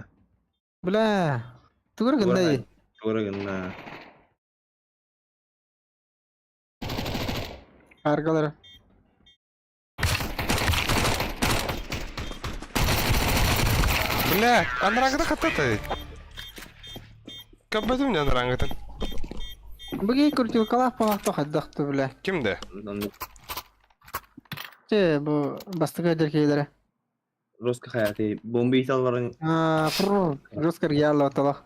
Бля. Тугыр гындай. Көрөн Аргалар. Бля, анрагыда хаттата. Каббатым не анрагыдан. Бүгін крутилкалах палах тохаддақты, бля. Кимде? Че, бу бастыга деркейлері. Русска hayatı bomba italların А, фрр, жестко реально оталах.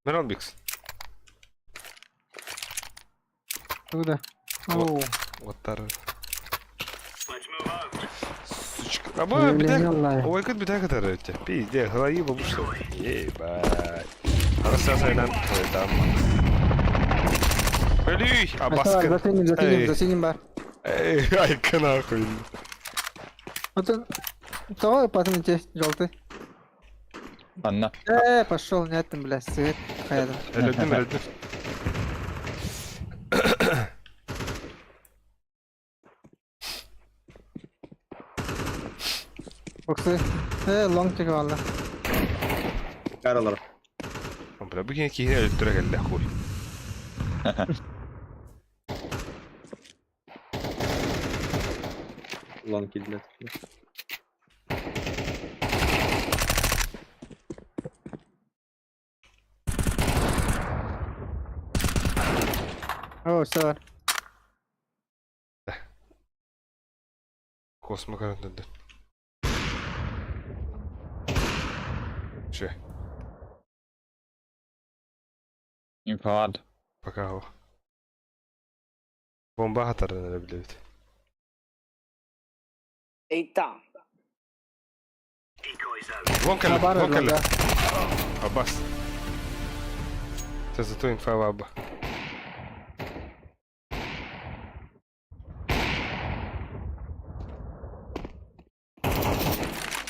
Миралбикс. Туда. Оу. Вот тар. Сучка. Аба, битак. Ой, как битак это рете. Пизде, голови бабушка. Ебать. Хорошо, сайдан. Ой, там. Блин, а баска. Засиним, засиним, засиним бар. Эй, айка нахуй. Вот он. Того потом те желтый. Анна. Пошел, нет там, бля, свет. Хаядым. Өлөдүм, өлөдүм. Боксы. Лонг тек алла. karalar. Бля, бүгін кейіне өлтүрө келді, хуй. Ulan kediler. О, все. Космо көрөн турдун. Че, Инфард. пока о. Бомба хатарын эрэ билэбит. Вон кэллэ, Бар вон кэллэ. да. Абас. Це зато инфа баба.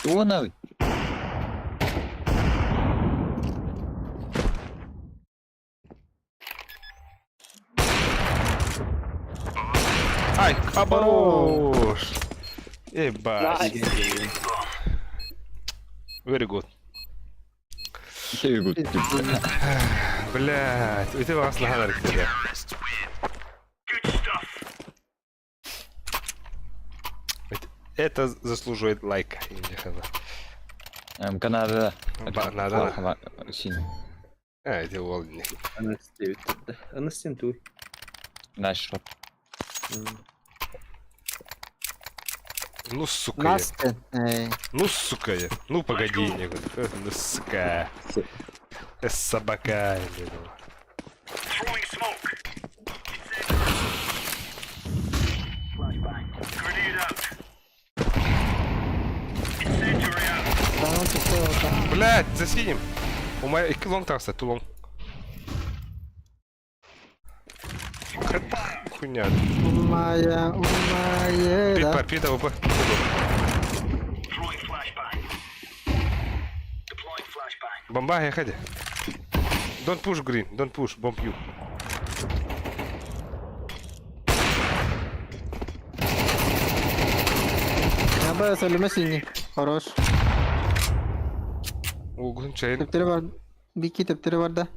Уонай. Ай, оборош! Ебать. Very good. Very good. Блядь, у тебя вас нога на Это заслуживает лайка. Канада. Надо. Син. А, это уол. Анастин туй. Nice shot. Ну, сука. я. Настя. Эй. Ну, сука. я. Ну, погоди, не говорю. Ну, сука. Собака. я говорю. Да, ну, ты что, это? Блядь, за синим. У меня икки long тахса, two long. Это хуйня. Умая, умая, Пит, да. пит, АВП. Бомба, я ходи. Don't push green, don't push, bomb you. Я бы söyleme синий. Хорош. Угун чайын. Тептери бар. Бики тептери бар да.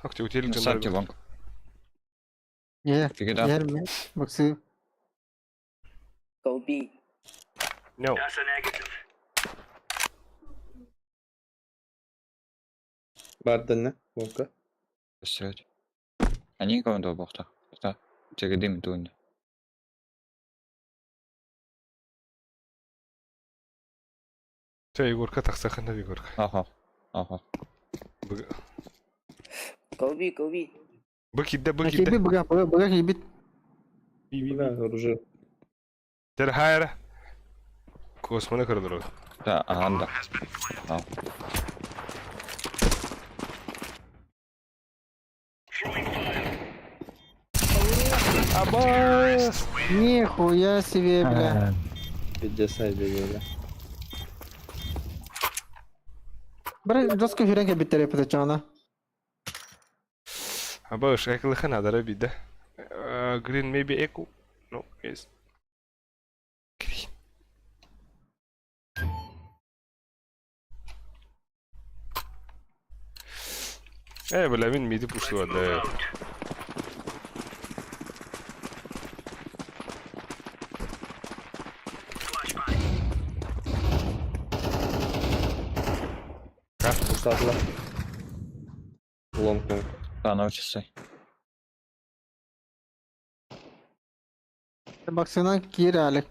Ах, ты утелик Сарти long. Не. Pick it up. Yer mi? Баксы. No. Бардын Вонка. Сөт. Они кого-то бохта. Да. Чегедим туин. Че, Егорка, тахсахана, Егорка. Аха. Аха. Бык идде, бык Киби идде. быга, быга, быга кибит. Да, оружие. Тер хайра. Космона көрдөрөр. Да, анда. А. Абас! Нихуя себе, бля. Пиздец, бегали. Бра, жестко фирен кибиттери пытачана. Абаш, экылыхын адара биде. Green maybe echo. No, yes. Green. Э, бля, мин миди пушло, да. Устатла. Long long. Да, научился. Баксынан кир алек.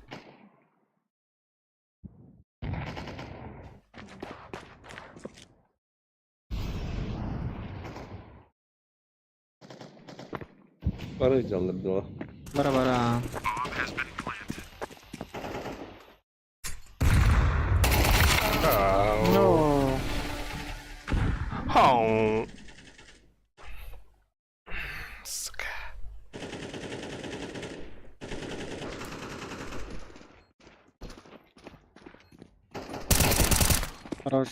Бары жаллар дела. Бара бара. Ау. No. Хау. Сука. Хорош.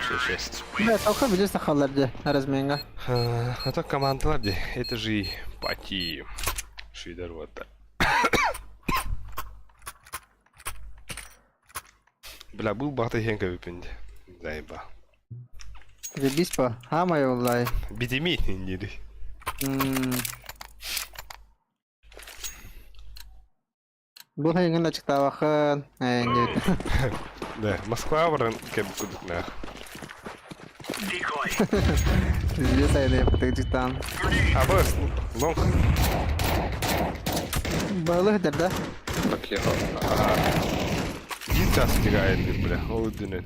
Шесть, шесть. Бля, тоха биле сахалар де, разменга. А то командалар де, это же и пати. Шидар вот так. Бля, был бата хенка выпенде. Заеба. Заебись по. Хамай олай. Бидеми, не Бу хайгын ачыктабахын. Э, не. Да, Москва баран кем кудук нах. Пиздец, айда пытык Абас, long. Баһылык этэр да? Биир чаас тигэ айанныыр бля, ол үрдүнэн.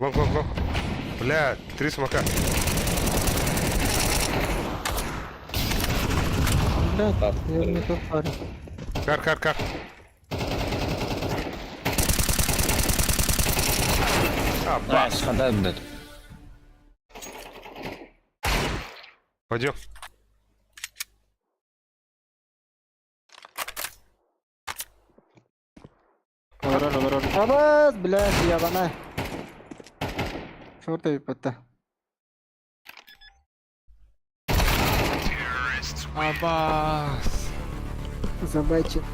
Лонг, лонг, лонг. Бля, три смока. Блядь, я не то парю. Кар, кар, кар. А, бас. Найс, хантай блядь. Пойдем. Олорор, олорор. Абас, блядь, ябана. Шорт эбиппэтэ. Абас. Забайчик.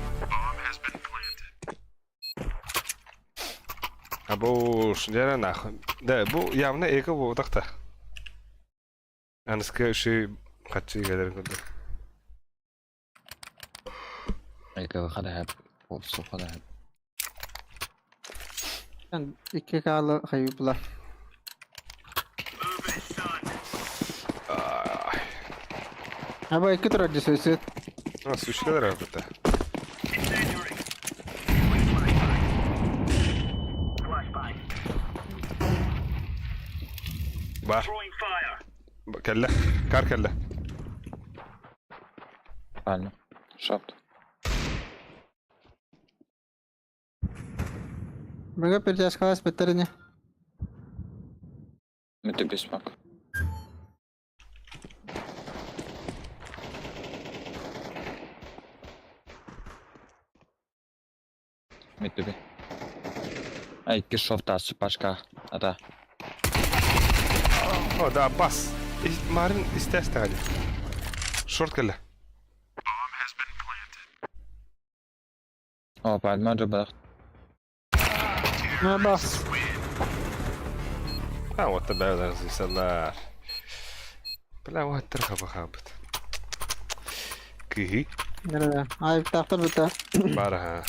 А бу дьэ нахуй. Да, бу явно эко буолбатах да. Аныска үчүгэй хаччы кэлэрин курдук. Эко хадаһап, попсу хадаһап. Икки хаалы хайыпла. Аба икки турар дьэ А, сучкалар арбыта. Бар. Кэллэ. Кар кэллэ. Правильно. Шапт. Мега перетяжкалас беттерини. Это бисмак. Митүбі. Ай, икки шофт пашка. Ата. О, да, бас. Марын истэстэҕэ Шорт кэллэ. О, пальма жабах. Ну бас. А, вот тогда разрисалар. Бля, вот тырха бахабыт. Кыһы. Нэрэ. Ай, тахтар бутта. Бараха.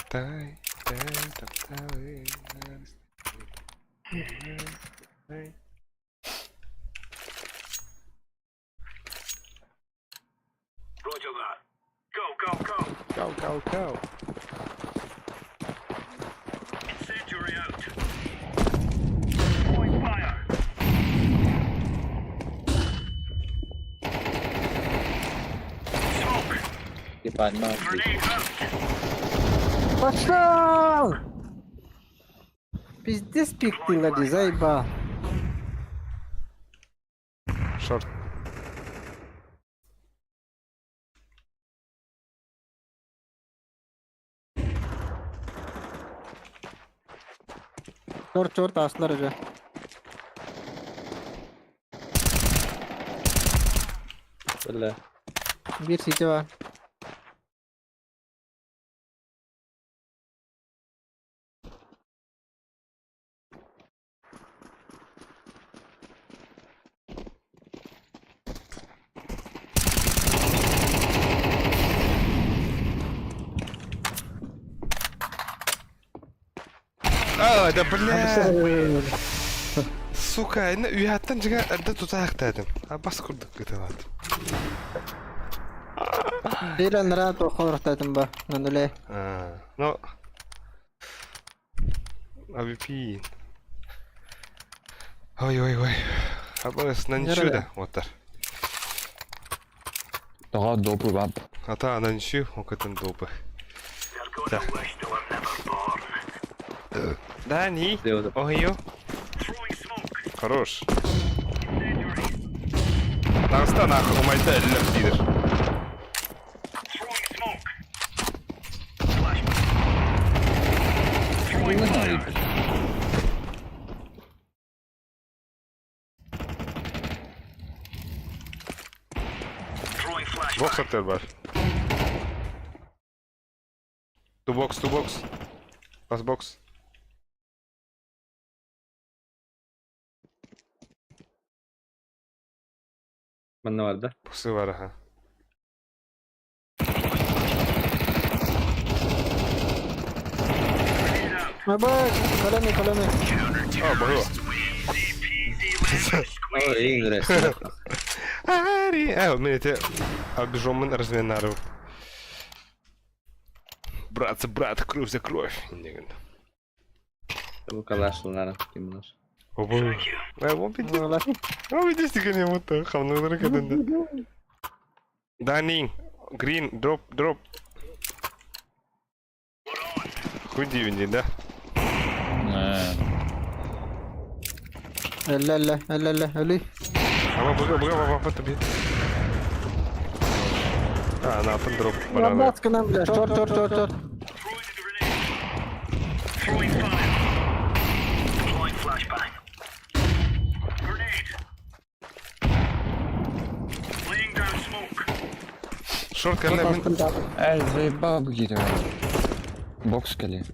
Тай, тай, тай, тай. Go, go, go. Пальма. Пошел! Пиздец пиктила ди, заебал. Шорт. Чорт, чорт, аслар уже. Бля. Биир сити бар. А, да бля. Сука, энэ үйәттен жига эрдэ тутаахтаатым. А бас курдук кытылат. Биир анараа туохха ба. Нануле. А, ну. AWP. Ой, ой, ой. Абас на ничью да, вот так. Тоҕо допу бап. Ата на ничью, окытын допы. Так. Да, не. Ой, Хорош. Таҕыста нахуй, умайда эллэм диир. Бокс атыр бар. Ту бокс, ту бокс. Бас бокс. Манна бар да? Пусы бар, аха. Аба, коломи, коломи. О, баһыба. Ой, ингресс. Ари! Э, мин ити обижоммун разминарым. Брат за брат, кровь за кровь. Иннигин. Бу калашланара кимнар. Обой. Э, вот иди. Ола. О, иди сигани вот хамнылары кадында. Данин, green, drop, drop. Хуй дивни, да? Эллэ эллэ эллэ эллэ өлүй. Ама быга быга баба бата бит. А, на атын дроп бараны. Лабац кынан бля. Чор чор чор чор. Шорт кэллэ мин. Эй, заебал какие-то. Бокс кали.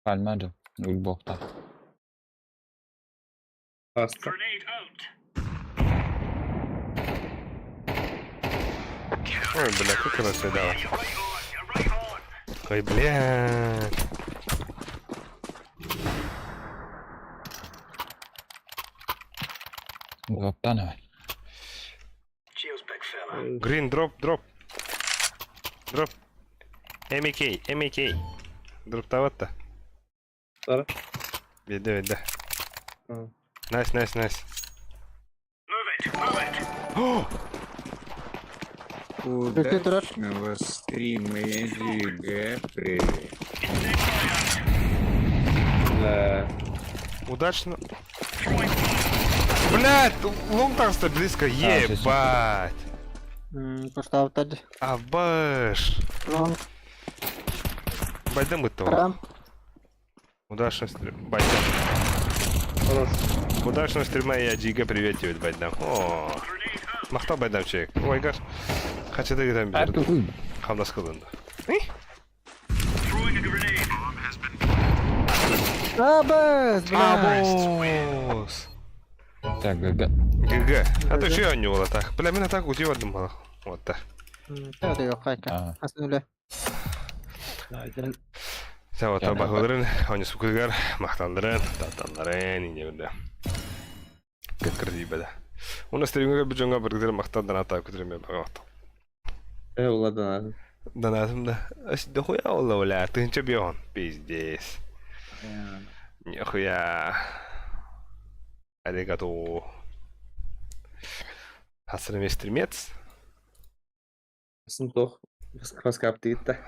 Пальмаду. Ульбокта. Аста. Ой, бля, как она съедала. Ой, бля. Дроптановай. Green, drop, drop. Drop. MK, MK. Дроптаватта. Тара. Виде, виде. Nice, nice, nice. Move Бүкте турар. Удачного стрима, ЕГ, привет. Бля. Удачно. Блядь, лонг так близко, ебать. Поставтад. А баш. Лонг. Байдем этого. Рам. Удачного стрима. Байдем. Хорош. Удачного стрима я Джига привет тебе, Байдам. О. Махта Байдам человек. Ой, гаш. Хача ты там бер. Хамдас кылынды. Абас, бля. Абос. Так, ГГ. ГГ. А то еще не было так. Бля, меня так удивил думал. Вот так. Тәү yok кайка. Асын үле. Савата бахылырын, они сукыгар, махтандырын, татандырын, ине бирде. Кырдибеде. Уна стримге бир жонго бир мактан ата күтүрмө багат. Э, уладан. Донатым да. Ас дохуя олла бля, тынча бион. Пиздец. Нихуя. Аригато. Хасырым стримец. Сын тох. Хаскап тиитта.